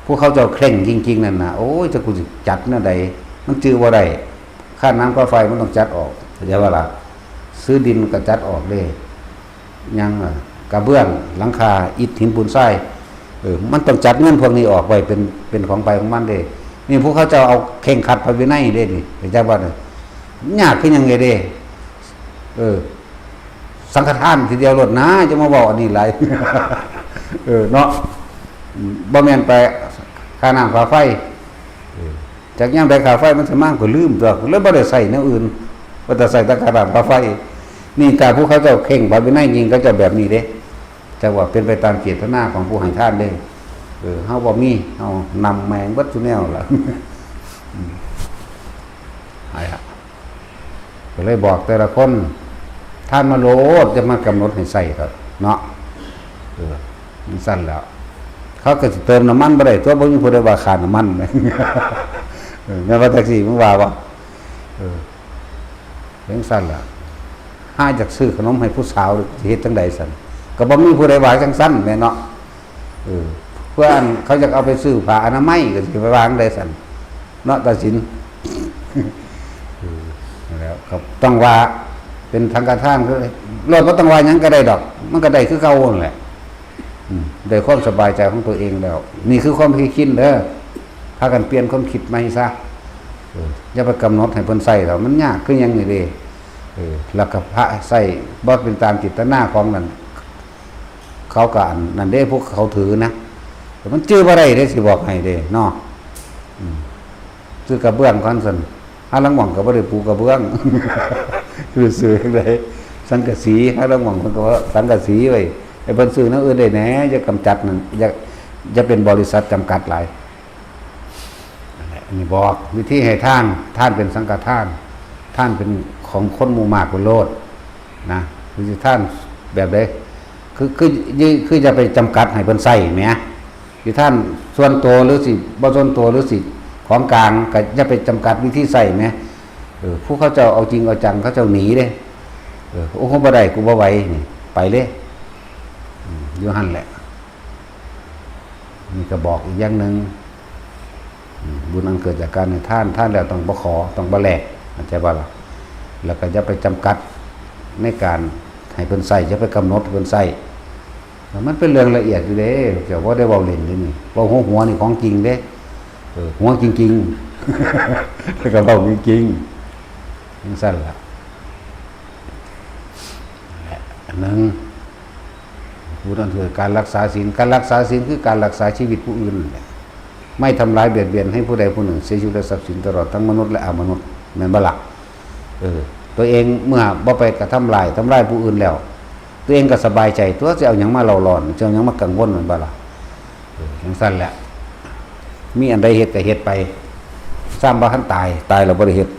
ผู้เขาเจ้าเคร่งจริงๆนั่นน่ะ โอ้ย จะกูสิจัดแนวใด มันจื่อบ่ได้ ค่าน้ำค่าไฟมันต้องจัดออก เข้าใจบ่ล่ะ ซื้อดินก็จัดออกเด้ ยัง อ่ะ กระเบื้อง หลังคา อิฐ หิน ปูน ทราย เออ มันต้องจัดเงินพวกนี้ออกไว้เป็น เป็นของไผของมันเด้ นี่ผู้เขาเจ้าเอาเคร่งครัดพระวินัยเด้นี่ เข้าใจบ่เนี่ย ยากคือหยังไงเด้ เออ สังฆทานทีเดียวโลดนะ จะมาเว้าอันนี้หลาย เออ เนาะ อืม บ่แม่นไปค่าน้ำค่าไฟ เออ จักยามใดค่าไฟมันสิมาก็ลืมตั๊ว เลยบ่ได้ใช้แนวอื่น ว่าแต่ใช้แต่ค่าน้ำค่าไฟ นี่ถ้าผู้เขาเจ้าเคร่งพระวินัยจริง เขาเจ้าแบบนี้เด้ จักว่าเป็นไปตามเจตนาของผู้ให้ทานเด้ เออ เฮาบ่มี เฮานำแม่งเบิดซุแนวล่ะ อืม ไอ้อะ ก็เลยบอกแต่ละคน ทานมาโลด จะมากำหนดให้ใช้ครับ เนาะ เออ มันสั้นแล้ว เขาก็สิเติมน้ำมันบ่ได้ตั๊ว บ่มีผู้ใดว่าค่าน้ำมัน เออ แม่นว่าแท็กซี่มึงว่าบ่ เออ จั่งซั่นล่ะ หาอยากซื้อขนมให้ผู้สาว สิเฮ็ดจั่งใดซั่น ก็บ่มีผู้ใดว่าจั่งซั่นแหมเนาะ เออ เพื่ออันเขาอยากเอาไปซื้อผ้าอนามัย ก็สิไปว่าจั่งใดซั่น เนาะ ตาสิน เออ นั่นแหละครับ ต้องว่าเป็นสังฆทาน คือ โลดบ่ต้องว่าหยังก็ได้ดอก มันก็ได้คือเก่านั่นแหละ อืม ได้ความสบายใจของตัวเองแล้ว นี่คือความคิดคิดเด้อ พากันเปลี่ยนความคิดใหม่ซะ เออ อย่าไปกำหนดให้เพิ่นใช้เถาะ มันยากคือหยังนี่เด้ เออ แล้วก็พระใช้บ่เป็นตามเจตนาของนั่น เขาก็อันนั่นเด้ พวกเขาถือนะ แต่มันจื่อบ่ได้เด้ สิบอกให้เด้ เนาะ อืม ซื้อกระเบื้องก่อนซั่น หาลางหม่องก็บ่ได้ปูกระเบื้อง คือซื้อจั่งใด สังกะสี หาลางหม่องเพิ่นก็ว่าสังกะสีไว้ ให้เพิ่นซื้อแนวอื่นได้แหน่ อย่ากำจัดนั่น อย่า อย่าเป็นบริษัทจำกัดหลาย นั่นแหละ อันนี้บอกวิธีให้ทาน ทานเป็นสังฆทาน ทานเป็นของคนหมู่มากไปโลดนะ คือสิทานแบบใด คือ คือ คืออย่าไปจำกัดให้เพิ่นใช้แหม สิทานส่วนตัวหรือสิบ่ส่วนตัวหรือสิของกลาง ก็อย่าไปจำกัดวิธีใช้แหม เออ ผู้เขาเจ้าเอาจริงเอาจัง เขาเจ้าหนีเด้ เออ โอ้ บ่ได้ กูบ่ไหว นี่ ไปเลย อืม อยู่หั่นแหละ นี่ก็บอกอีกอย่างหนึ่ง อืม บุญอันเกิดจากการให้ทาน ทานแล้วต้องบ่ขอ ต้องบ่แลก เข้าใจบ่ล่ะ แล้วก็อย่าไปจำกัดในการให้เพิ่นใช้ อย่าไปกำหนดให้เพิ่นใช้ มันเป็นเรื่องละเอียดอยู่เด้ เจ้าบ่ได้เว้าเล่นเด้นี่ เว้าหัวๆ นี่ของจริงเด้ เออ หัวจริงๆ แล้วก็เว้าจริงๆ จั่งซั่นล่ะ อันนั้น ผู้นั้นคือการรักษาศีล การรักษาศีลคือการรักษาชีวิตผู้อื่นนั่นแหละ ไม่ทำร้ายเบียดเบียนให้ผู้ใดผู้หนึ่งเสียชีวิตและทรัพย์สินตลอดทั้งมนุษย์และอมนุษย์ แม่นบ่ล่ะ เออ ตัวเองเมื่อบ่ไปกระทำร้าย ทำร้ายผู้อื่นแล้ว ตัวเองก็สบายใจตั๊ว สิเอาหยังมาเล่าร้อน สิเอาหยังมากังวล แม่นบ่ล่ะ เออ จั่งซั่นแหละ มีอันใดเฮ็ดก็เฮ็ดไป ซ้ำบ่ทันตาย ตายแล้วบ่ได้เฮ็ด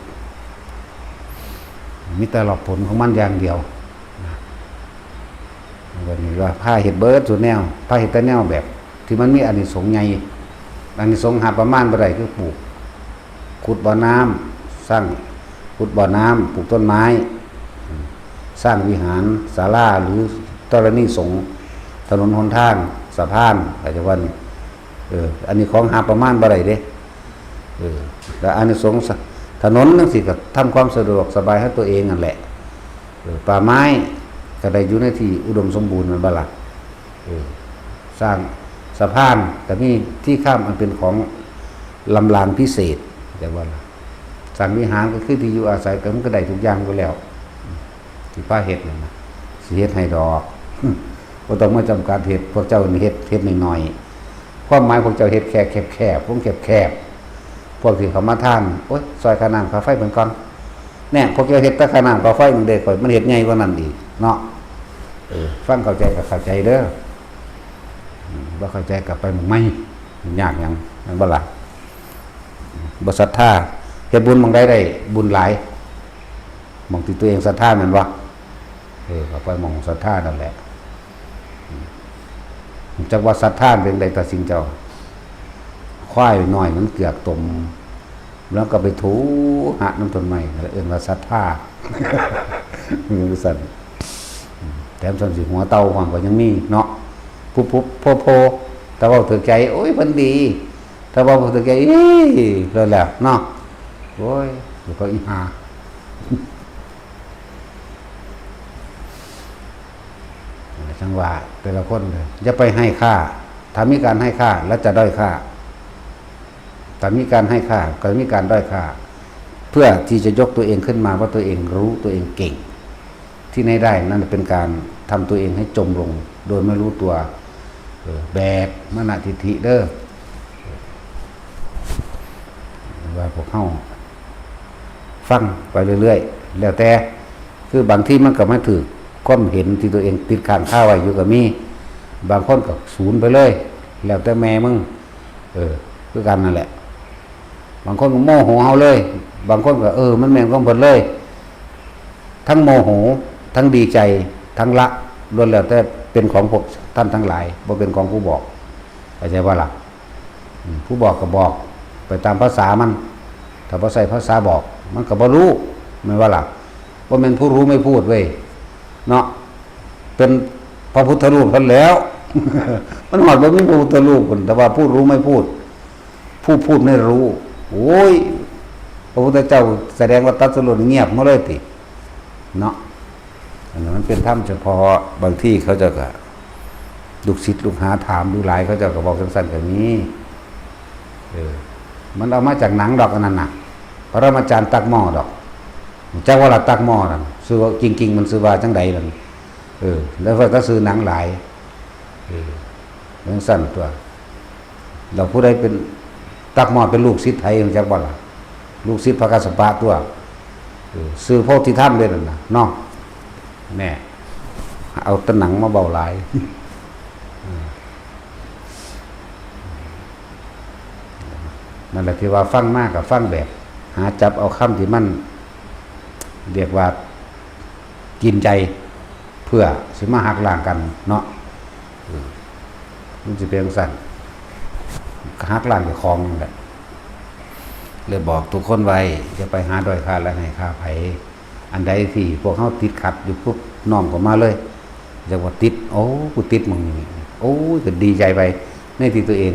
มีแต่รอผลของมันอย่างเดียว วันนี้ว่าพาเฮ็ดเบิดซุแนว พาเฮ็ดแต่แนวแบบ ที่มันมีอานิสงส์ใหญ่ อานิสงส์หาประมาณบ่ได้ คือปลูก ขุดบ่อน้ำ สร้าง ขุดบ่อน้ำ ปลูกต้นไม้ สร้างวิหาร ศาลา หรือธรณีสงฆ์ ถนนหนทาง สะพาน ปัจจุบัน เออ อันนี้ของหาประมาณบ่ได้เด้ เออ แล้วอานิสงส์สะ ถนนจั่งซี้ก็ทำความสะดวกสบายให้ตัวเองนั่นแหละ เออ ป่าไม้ก็ได้อยู่ในที่อุดมสมบูรณ์ แม่นบ่ล่ะ เออ สร้างสะพานก็มีที่ข้ามอันเป็นของล้ำลานพิเศษ แต่ว่าล่ะ สร้างวิหารก็คือที่อยู่อาศัย ก็มันก็ได้ทุกอย่างอยู่แล้ว ที่พาเฮ็ดนั่นน่ะ สิเฮ็ดให้ดอก บ่ต้องมาจำกัดเฮ็ด พวกเจ้านี่เฮ็ด เฮ็ดน้อยๆ ความหมายพวกเจ้าเฮ็ดแค่แคบๆ วงแคบๆ พวกที่เขามาทาน โอ๊ย ซอยค่าน้ำค่าไฟเพิ่นก่อน แน่ พวกเจ้าเฮ็ดแต่ค่าน้ำค่าไฟมันเด้ ข่อยมันเฮ็ดใหญ่กว่านั้นอีกเนาะ เอ เออ ฟังเข้าใจก็เข้าใจเด้อ อืม บ่เข้าใจก็ไปหม่องใหม่ ยากหยัง แม่นบ่ล่ะ บ่ศรัทธา เฮ็ดบุญหม่องใดได้บุญหลาย หม่องที่ตัวเองศรัทธาแม่นบ่ เออ ก็ไปหม่องศรัทธานั่นแหละ อืม จักว่าศรัทธาเป็นใดตัดสินเจ้า ควายน้อยมันเกือกตม แล้วก็ไปถูหะน้ำต้นไม้ แล้วเอิ้นว่าศรัทธา มันสั่น แถมสั่นสิหัวเต่าความก็ยังมีเนาะ ปุ๊บปุ๊บโพโพ แต่ว่าถือใจ โอ้ย เพิ่นดี แต่ว่าบ่ถือใจ อี๋ แล้วแหละเนาะ โอ้ย แล้วก็อีหา จังว่าแต่ละคนเลย อย่าไปให้ค่า ถ้ามีการให้ค่า แล้วจะด้อยค่า ถ้ามีการให้ค่า ก็มีการด้อยค่า เพื่อที่จะยกตัวเองขึ้นมาว่าตัวเองรู้ ตัวเองเก่ง ที่ไหนได้ นั่นเป็นการทำตัวเองให้จมลง โดยไม่รู้ตัว เออ แบกมานะทิฏฐิเด้อ ว่าพวกเฮาฟังไปเรื่อยๆ แล้วแต่ คือบางทีมันก็มาถืกความเห็นที่ตัวเองติดค้างคาไว้อยู่ก็มี บางคนก็ศูนย์ไปเลย แล้วแต่แม่มึง เออ คือกันนั่นแหละ บางคนก็โมโหเฮาเลย บางคนก็ เออ มันแม่นของเพิ่นเลย ทั้งโมโห ทั้งดีใจ ทั้งละ ล้วนแล้วแต่เป็นของพวกท่านทั้งหลาย บ่เป็นของผู้บอก เข้าใจบ่ล่ะ อืม ผู้บอกก็บอกไปตามภาษามัน ถ้าบ่ใช้ภาษาบอก มันก็บ่รู้ แม่นบ่ล่ะ บ่แม่นผู้รู้ไม่พูดเว้ย เนาะ เป็นพระพุทธรูปเท่านั้นแหล้ว มันฮอดบ่มีพระพุทธรูปพุ้น แต่ว่าผู้รู้ไม่พูด ผู้พูดไม่รู้ โอ้ย พระพุทธเจ้าแสดงว่าตรัสรู้เงียบมาเลยติ เนาะ อันนั้นมันเป็นธรรมเฉพาะ บางทีเขาเจ้าก็ ลูกศิษย์ลูกหาถามดูหลาย เขาเจ้าก็บอกจั่งซั้นก็มี เออ มันเอามาจากหนังดอกอันนั้นน่ะ ปรมาจารย์ตักหม้อดอก จักว่าละตักหม้อนั่น ชื่อว่าจริงๆ มันชื่อว่าจั่งใดนั่น เออ แล้วก็ชื่อหนังหลาย เออ จั่งซั้นตั๊ว แล้วผู้ใดเป็นตักหม้อเป็นลูกศิษย์ไผ รู้จักบ่ล่ะ ลูกศิษย์พระกัสสปะตั๊ว เออ ชื่อโพธิธรรมเด้นั่นน่ะ เนาะ แน่ เอาแต่หนังมาเว้าหลาย เออ นั่นแหละที่ว่าฟังมาก็ฟังแบบ หาจับเอาคำที่มัน เรียกว่ากินใจ เพื่อสิมาหักล้างกันเนาะ เออ มันสิเป็นจั่งซั้น หักล้างเจ้าของนั่นแหละ เลยบอกทุกคนไว้ อย่าไปหาด้อยค่าและให้ค่าไผ อันใดที่พวกเฮาติดขัดอยู่ปุ๊บ น้อมเข้ามาเลย อย่าว่าติด โอ้ กูติดหม่องนี้ โอ้ย ก็ดีใจไป ในที่ตัวเอง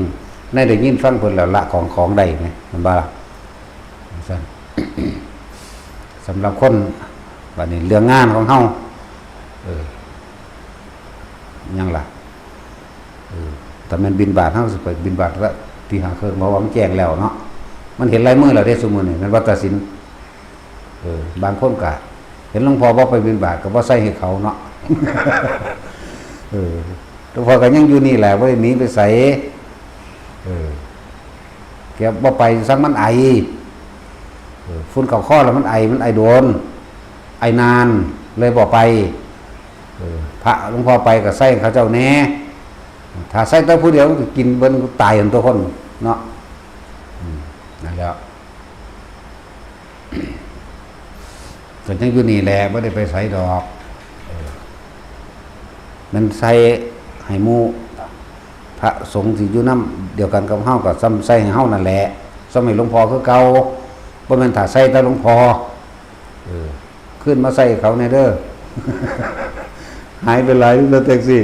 ในได้ยินฟังเพิ่นแล้วละของ ของได้ไง แม่นบ่ล่ะ ซั่น สำหรับคน บัดนี้เรื่องงานของเฮา เออ หยังล่ะ เออ ถ้าแม่นบิณฑบาต เฮาสิไปบิณฑบาตละตีห้าครึ่ง เพราะว่ามันแจ้งแล้วเนาะ มันเห็นลายมือแล้วเด้ซุมื้อนี้ แม่นว่าตัดสิน เออ บางคนก็เห็นหลวงพ่อบ่ไปบิณฑบาตก็บ่ใส่ให้เขาเนาะ เออ หลวงพ่อก็ยังอยู่นี่แหละ บ่ได้หนีไปไส เออ แกบ่ไปซั้นมันไอ เออ ฝุ่นเข้าคอแล้วมันไอ มันไอโดน ไอนาน เลยบ่ไป เออ พระหลวงพ่อไปก็ใส่เขาเจ้าแหน่ ถ้าใส่แต่ผู้เดียวมันก็กินเบิ่นตายหั้นตั๊วคนเนาะ อืม นั่นแหละ ก็ยังอยู่นี่แหละ บ่ได้ไปไสดอก เออ มันใส่ให้หมู่พระสงฆ์ที่อยู่นำเดียวกันกับเฮา ก็ส่ำใส่ให้เฮานั่นแหละ ส่ำให้หลวงพ่อคือเก่า บ่แม่นถ้าใส่แต่หลวงพ่อ เออ คืนมาใส่เขาแหน่เด้อ หายไปหลายแล้วแท็กซี่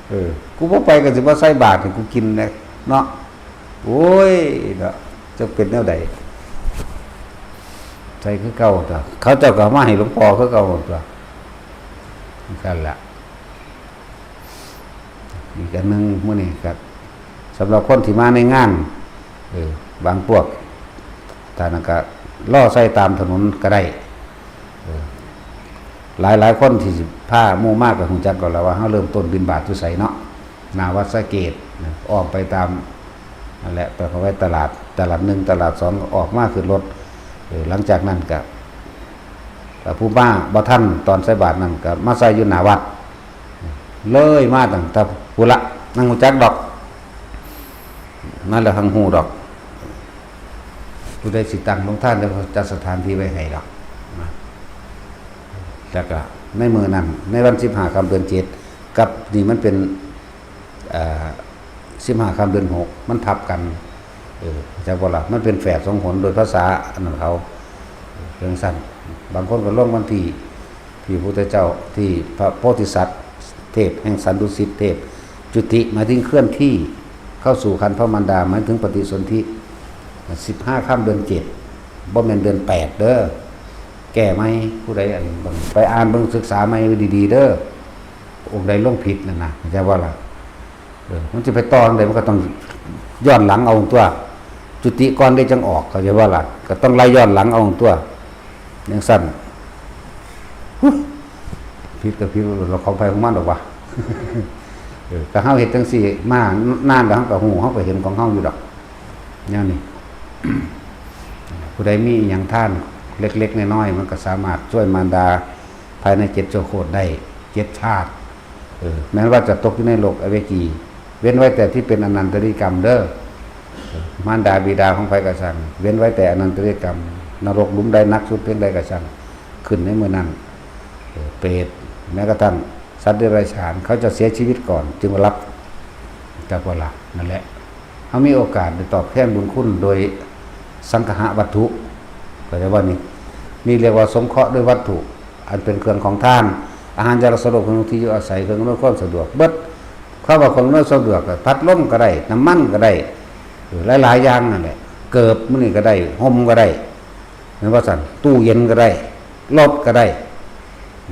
เออ กูบ่ไปก็สิบ่ใส่บาตรให้กูกินแหน่เนาะ โอ้ย เนาะ จักเป็นแนวใด ใส่คือเก่าตั๊ว เขาเจ้าก็เอามาให้หลวงพ่อคือเก่าตั๊ว นั่นแหละ อีกอันหนึ่งมื้อนี้ก็ สำหรับคนที่มาในงาน เออ บางพวก ถ้านั้นก็รอใส่ตามถนนก็ได้ เออ หลายๆคนที่สิพาหมู่มาก็ฮู้จักแล้วล่ะว่าเฮาเริ่มต้นบิณฑบาตอยู่ไสเนาะ หน้าวัดสะเกษนะ อ้อมไปตามนั่นแหละ ไปเข้าไปตลาด ตลาดหนึ่ง ตลาดสอง ออกมาขึ้นรถ เออ หลังจากนั้นก็ ถ้าผู้มาบ่ทันตอนใส่บาตรนั่นก็มาใส่อยู่หน้าวัด เลยมาตั้งแต่พุ้นละ นั่งฮู้จักดอก นั่นแหละหังฮู้ดอก ผู้ใดสิตั้งโรงทาน แล้วก็จัดสถานที่ไว้ให้ดอกนะ แล้วก็ในมื้อนั้น ในวันสิบห้าค่ำเดือนเจ็ด กับนี่มันเป็น เอ่อ สิบห้าค่ำเดือนหก มันทับกัน เออ จักบ่ล่ะ มันเป็นแฝดสองหน โดยภาษาอันนั้นเขา เออ จั่งซั่น บางคนก็ลงวันที่ ที่พระพุทธเจ้า ที่พระโพธิสัตว์ เทพแห่งสันตุสิต เทพจุติ หมายถึงเคลื่อนที่เข้าสู่ครรภ์พระมารดา หมายถึงปฏิสนธิ สิบห้าค่ำเดือนเจ็ด บ่แม่นเดือนแปดเด้อ แก้ใหม่ ผู้ใดอัน ไปอ่านเบิ่ง ศึกษาใหม่ดีๆเด้อ องค์ใดลงผิดนั่นนะ เข้าใจบ่ล่ะ เออ มันสิไปต่อจั่งใด มันก็ต้องย้อนหลังเอาตัว จุติก่อนได้จั่งออก เข้าใจบ่ล่ะ ก็ต้องไล่ย้อนหลังเอาตัว จั่งซั่น ฮุ ผิดก็ผิด เราของไผของมันดอกวะ เออ ก็เฮาเฮ็ดจั่งซี่มานานแล้ว เฮาก็ฮู้ เฮาก็เห็นของเฮาอยู่ดอก แนวนี้ ผู้ใดมีอิหยังทานเล็กๆน้อยๆ มันก็สามารถช่วยมารดาภายในเจ็ดชั่วโคตรได้ เจ็ดชาติ เออ แม้ว่าจะตกอยู่ในโลกอเวจี เว้นไว้แต่ที่เป็นอนันตริยกรรมเด้อ เออ มารดาบิดาของไผก็ช่าง เว้นไว้แต่อนันตริยกรรม นรกหลุมใดหนักสุดเพียงใดก็ช่าง ขึ้นในมื้อนั้น เออ เปรต แม้กระทั่งสัตว์เดรัจฉาน เขาจะเสียชีวิตก่อน จึงมารับ จักบ่ล่ะ นั่นแหละ เฮามีโอกาสได้ตอบแทนบุญคุณโดยสังคหวัตถุ ก็เรียกว่านี่ นี่เรียกว่าสงเคราะห์ด้วยวัตถุ อันเป็นเครื่องของทาน อาหารยารักษาโรค เครื่องที่อยู่อาศัย เครื่องอำนวยความสะดวก เบิด คำว่าเครื่องอำนวยสะดวกก็พัดลมก็ได้ น้ำมันก็ได้ เออ หลายๆอย่างนั่นแหละ เกิบมื้อนี้ก็ได้ ห่มก็ได้ แม่นว่าซั่น ตู้เย็นก็ได้ รถก็ได้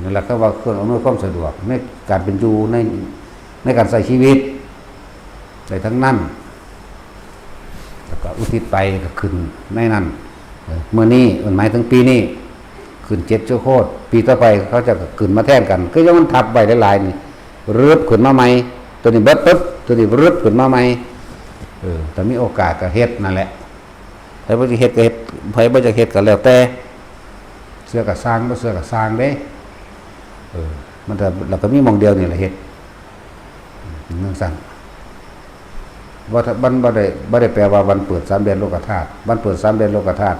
นั่นแหละ คำว่าเครื่องอำนวยความสะดวกในการเป็นอยู่ ใน ในการใช้ชีวิต ได้ทั้งนั้น แล้วก็อุทิศไปก็ขึ้นในนั้น เออ มื้อนี้ มันหมายถึงปีนี้ ขึ้นเจ็ดชั่วโคตร ปีต่อไปเขาจะขึ้นมาแทนกัน คือยังมันทับไว้หลายๆนี่ รึบขึ้นมาใหม่ ตัวนี้เบิดปุ๊บ ตัวนี้รึบขึ้นมาใหม่ เออ แต่มีโอกาสก็เฮ็ดนั่นแหละ ไผบ่จะเฮ็ดก็เฮ็ด ไผบ่จะเฮ็ดก็แล้วแต่ เชื่อก็ซ่าง บ่เชื่อก็ซ่างเด้ เออ มันก็ แล้วก็มีหม่องเดียวนี่แหละเฮ็ด จั่งซั่น บ่ มันบ่ได้ บ่ได้แปลว่าวันเปิดสามแดนโลกธาตุ วันเปิดสามแดนโลกธาตุ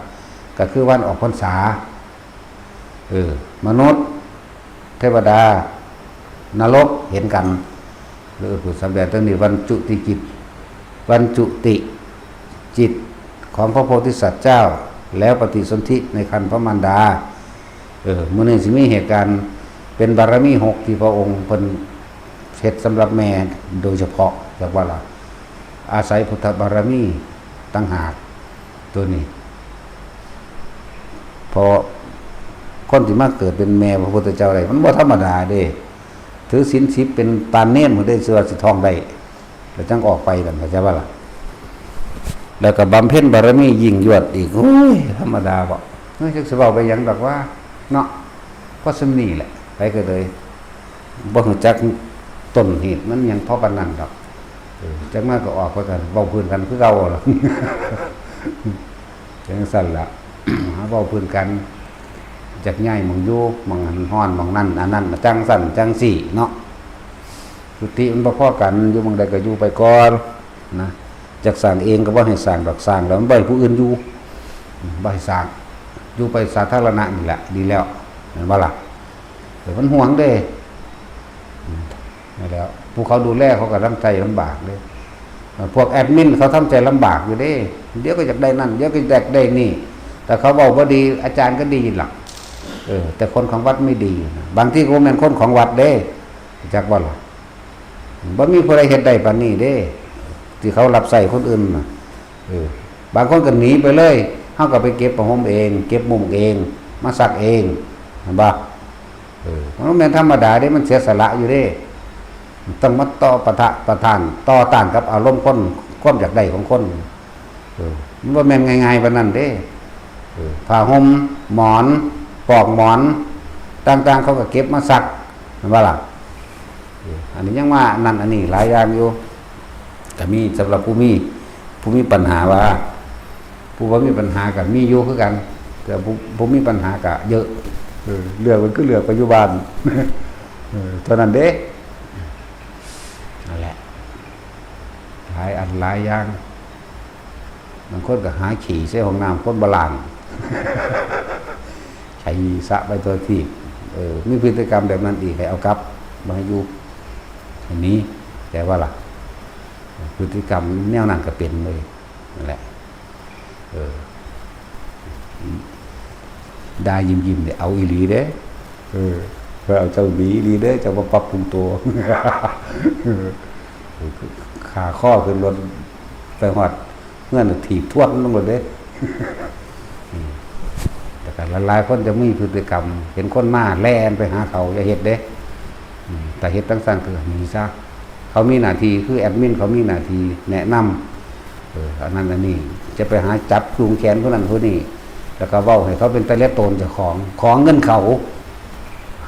ก็คือวันออกพรรษา เออ มนุษย์ เทวดา นรก เห็นกัน เออ เปิดสามแดน ตรงนี้วันจุติจิต วันจุติจิตของพระโพธิสัตว์เจ้า แล้วปฏิสนธิในครรภ์พระมารดา เออ มื้อนี้สิมีเหตุการณ์เป็นบารมีหกที่พระองค์เพิ่นเฮ็ดสำหรับแม่โดยเฉพาะ จักว่าล่ะ อาศัยพุทธบารมีต่างหาก ตัวนี้ เพราะคนที่มาเกิดเป็นแม่พระพุทธเจ้าได้ มันบ่ธรรมดาเด้ ถือศีลสิบเป็นปานเณรพุ้นเด้ สิว่าสิท้องได้ แล้วจั่งออกไปกัน เข้าใจบ่ล่ะ แล้วก็บำเพ็ญบารมียิ่งยวดอีก โอ้ย ธรรมดาบ่ เฮ้ย จักสิเว้าไปหยังดอกว่า เนาะ เพราะส่ำนี้แหละ ไปก็เลย บ่ฮู้จักต้นเหตุมันหยังพอปานนั้นดอก เออ จักมาก็ออกไปกัน เว้าพื้นกันคือเก่าล่ะ จั่งซั่นล่ะ หาเว้าพื้นกัน จักย้ายหม่องอยู่ หม่องหั้นฮ้อน หม่องนั้น อันนั้น จั่งซั่นจั่งซี้เนาะ จุติมันบ่พอกัน อยู่หม่องใดก็อยู่ไปก่อนนะ จักสร้างเองก็บ่ให้สร้างดอก สร้างแล้วมันบ่ให้ผู้อื่นอยู่ บ่ให้สร้าง อยู่ไปสาธารณะนี่แหละ ดีแล้ว แม่นบ่ล่ะ แต่มันห่วงเด้ นั่นแหล้ว ผู้เขาดูแลเขาก็ทำใจลำบากเด้ พวกแอดมินเขาทำใจลำบากอยู่เด้ เดี๋ยวก็อยากได้นั่น เดี๋ยวก็อยากได้นี่ แต่เขาเว้าบ่ดี อาจารย์ก็ดีล่ะ เออ แต่คนของวัดไม่ดีนะ บางทีก็บ่แม่นคนของวัดเด้ จักบ่ล่ะ บ่มีผู้ใดเฮ็ดได้ปานนี้เด้ ที่เขารับใช้คนอื่นน่ะ เออ บางคนก็หนีไปเลย เฮาก็ไปเก็บผ้าห่มเอง เก็บมุ้งเอง มาซักเอง เห็นบ่ เออ มันบ่แม่นธรรมดาเด้ มันเสียสละอยู่เด้ ต้องมาต่อปะทะปะทาน ต่อต้านกับอารมณ์คน ความอยากได้ของคน เออ มันบ่แม่นง่ายๆปานนั้นเด้ เออ ผ้าห่ม หมอน ปลอกหมอน ต่างๆ เขาก็เก็บมาซัก แม่นบ่ล่ะ เออ อันนี้ยังว่านั่นอันนี้หลายอย่างอยู่ ก็มีสำหรับผู้มี ผู้มีปัญหาว่า ผู้บ่มีปัญหาก็มีอยู่คือกัน แต่ผู้ ผู้มีปัญหาก็เยอะ เออ เลือกมันคือเลือกปัจจุบัน เออ เท่านั้นเด้ หลายอันหลายอย่าง บางคนก็หาขี้ใส่ห้องน้ำคนบ่ล้าง ไถสระไปทั่วทีป เออ มีพฤติกรรมแบบนั้นอีก ให้เอากลับ บ่ให้อยู่ ให้หนี แต่ว่าล่ะ พฤติกรรมแนวนั้นก็เป็นเลย นั่นแหละ เออ ด่ายิ้มๆ เนี่ย เอาอีหลีเด้ เออ เพื่อเอาเจ้าหนีอีหลีเด้ เจ้าบ่ปรับปรุงตัว เออ ขาข้อขึ้นรถไปฮอดเฮือนถีบทวนลงรถเด้ อืม แต่ก็หลายๆ คนจะมีพฤติกรรม เห็นคนมาแล่นไปหาเขา อย่าเฮ็ดเด้ อืม แต่เฮ็ดจั่งซั้นคือหนีซะ เขามีหน้าที่คือแอดมิน เขามีหน้าที่แนะนำ เออ อันนั้นอันนี้ จะไปหาจับจูงแขนผู้นั้นผู้นี้ แล้วก็เว้าให้เขาเป็นตะเล็ดโตนเจ้าของ ของเงินเขา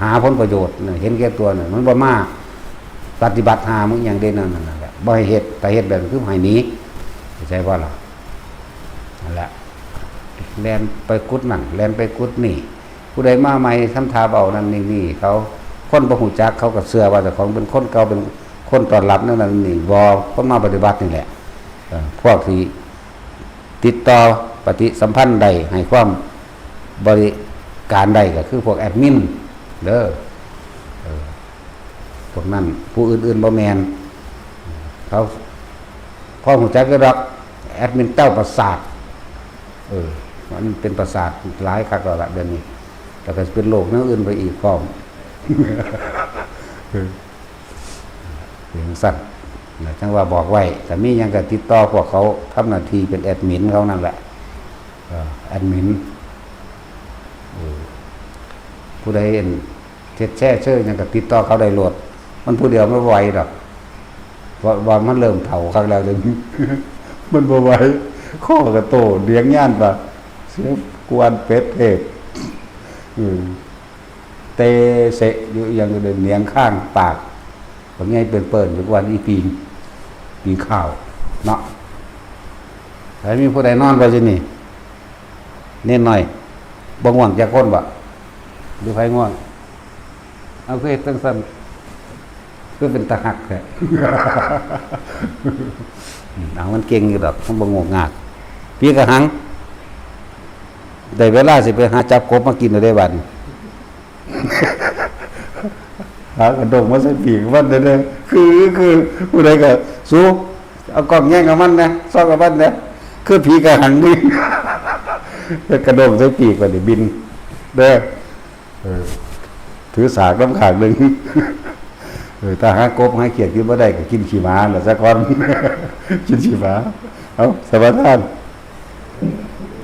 หาผลประโยชน์น่ะ เห็นแก่ตัวน่ะ มันบ่มาปฏิบัติหามึงอย่างเด่นนั่นน่ะแหละ บ่ให้เฮ็ด แต่เฮ็ดแบบคือให้หนี เข้าใจบ่ล่ะ นั่นแหละ แล่นไปกุดนั่น แล่นไปกุดนี่ ผู้ใดมาใหม่ทำท่าเบานั่นนี่นี่ เขา คนบ่ฮู้จัก เขาก็เชื่อว่าเจ้าของเป็นคนเก่า เป็นคนต้อนรับนั่นนั่นนี่ บ่ คนมาปฏิบัตินี่แหละ เอ่อ พวกที่ติดต่อปฏิสัมพันธ์ได้ ให้ความบริการได้ก็คือพวกแอดมินเด้อ เออ พวกนั้น ผู้อื่นๆ บ่แม่น เขา พอฮู้จักอยู่ดอก แอดมินเต้าประสาท เออ มันเป็นประสาทหลายคักแล้วล่ะเดี๋ยวนี้ แล้วก็สิเป็นโรคแนวอื่นไปอีกพร้อม เออ เป็นจั่งซั้นนะ จั่งว่าบอกไว้ ถ้ามีหยังก็ติดต่อพวกเขาทำหน้าที่เป็นแอดมินเขานั่นแหละ เออ แอดมิน เออ ผู้ใดเห็นเฮ็ดแชร์เชิญหยังก็ติดต่อเขาได้โลด มันผู้เดียวมันบ่ไหวดอก ว่า ว่ามันเริ่มเฒ่าคักแล้วเดี๋ยวนี้ มันบ่ไหว ข้อก็โตเดียงย่านปะ เสียงกวนเป็ดเทพ อืม เตเสะอยู่อย่างเดียว เหนียงข้างปาก ผมไงเป็นเปิ้นอยู่วันอีปีง ปีงข้าว เนาะ แล้วมีผู้ใดนอนบ่อยู่นี่ เน้นหน่อย บ่ง่วงจักคนบ่ หรือไผง่วง เอาคือเฮ็ดจั่งซั้น คือเป็นตาฮักแท้ อืม เอามันเก่งอยู่ดอก มันบ่งกงาก ผีกะหัง ได้เวลาสิไปหาจับกบมากินแล้วเด้บัดนี้ หากระด้งมาใส่ปีกมันเด้อ คือ คือ ผู้ใดก็ สู เอากล้องแย่งกับมันนะ ซ่องกับมันนะ คือผีกะหังนี่ เฮ็ดกระด้งใส่ปีกบัดนี้บิน เด้อ เออ ถือสากนำข้างหนึ่ง เออ ถ้าหากบหาเขียดกินบ่ได้ก็กินขี้หมาล่ะซะก่อน กินขี้หมา เอา สมาทาน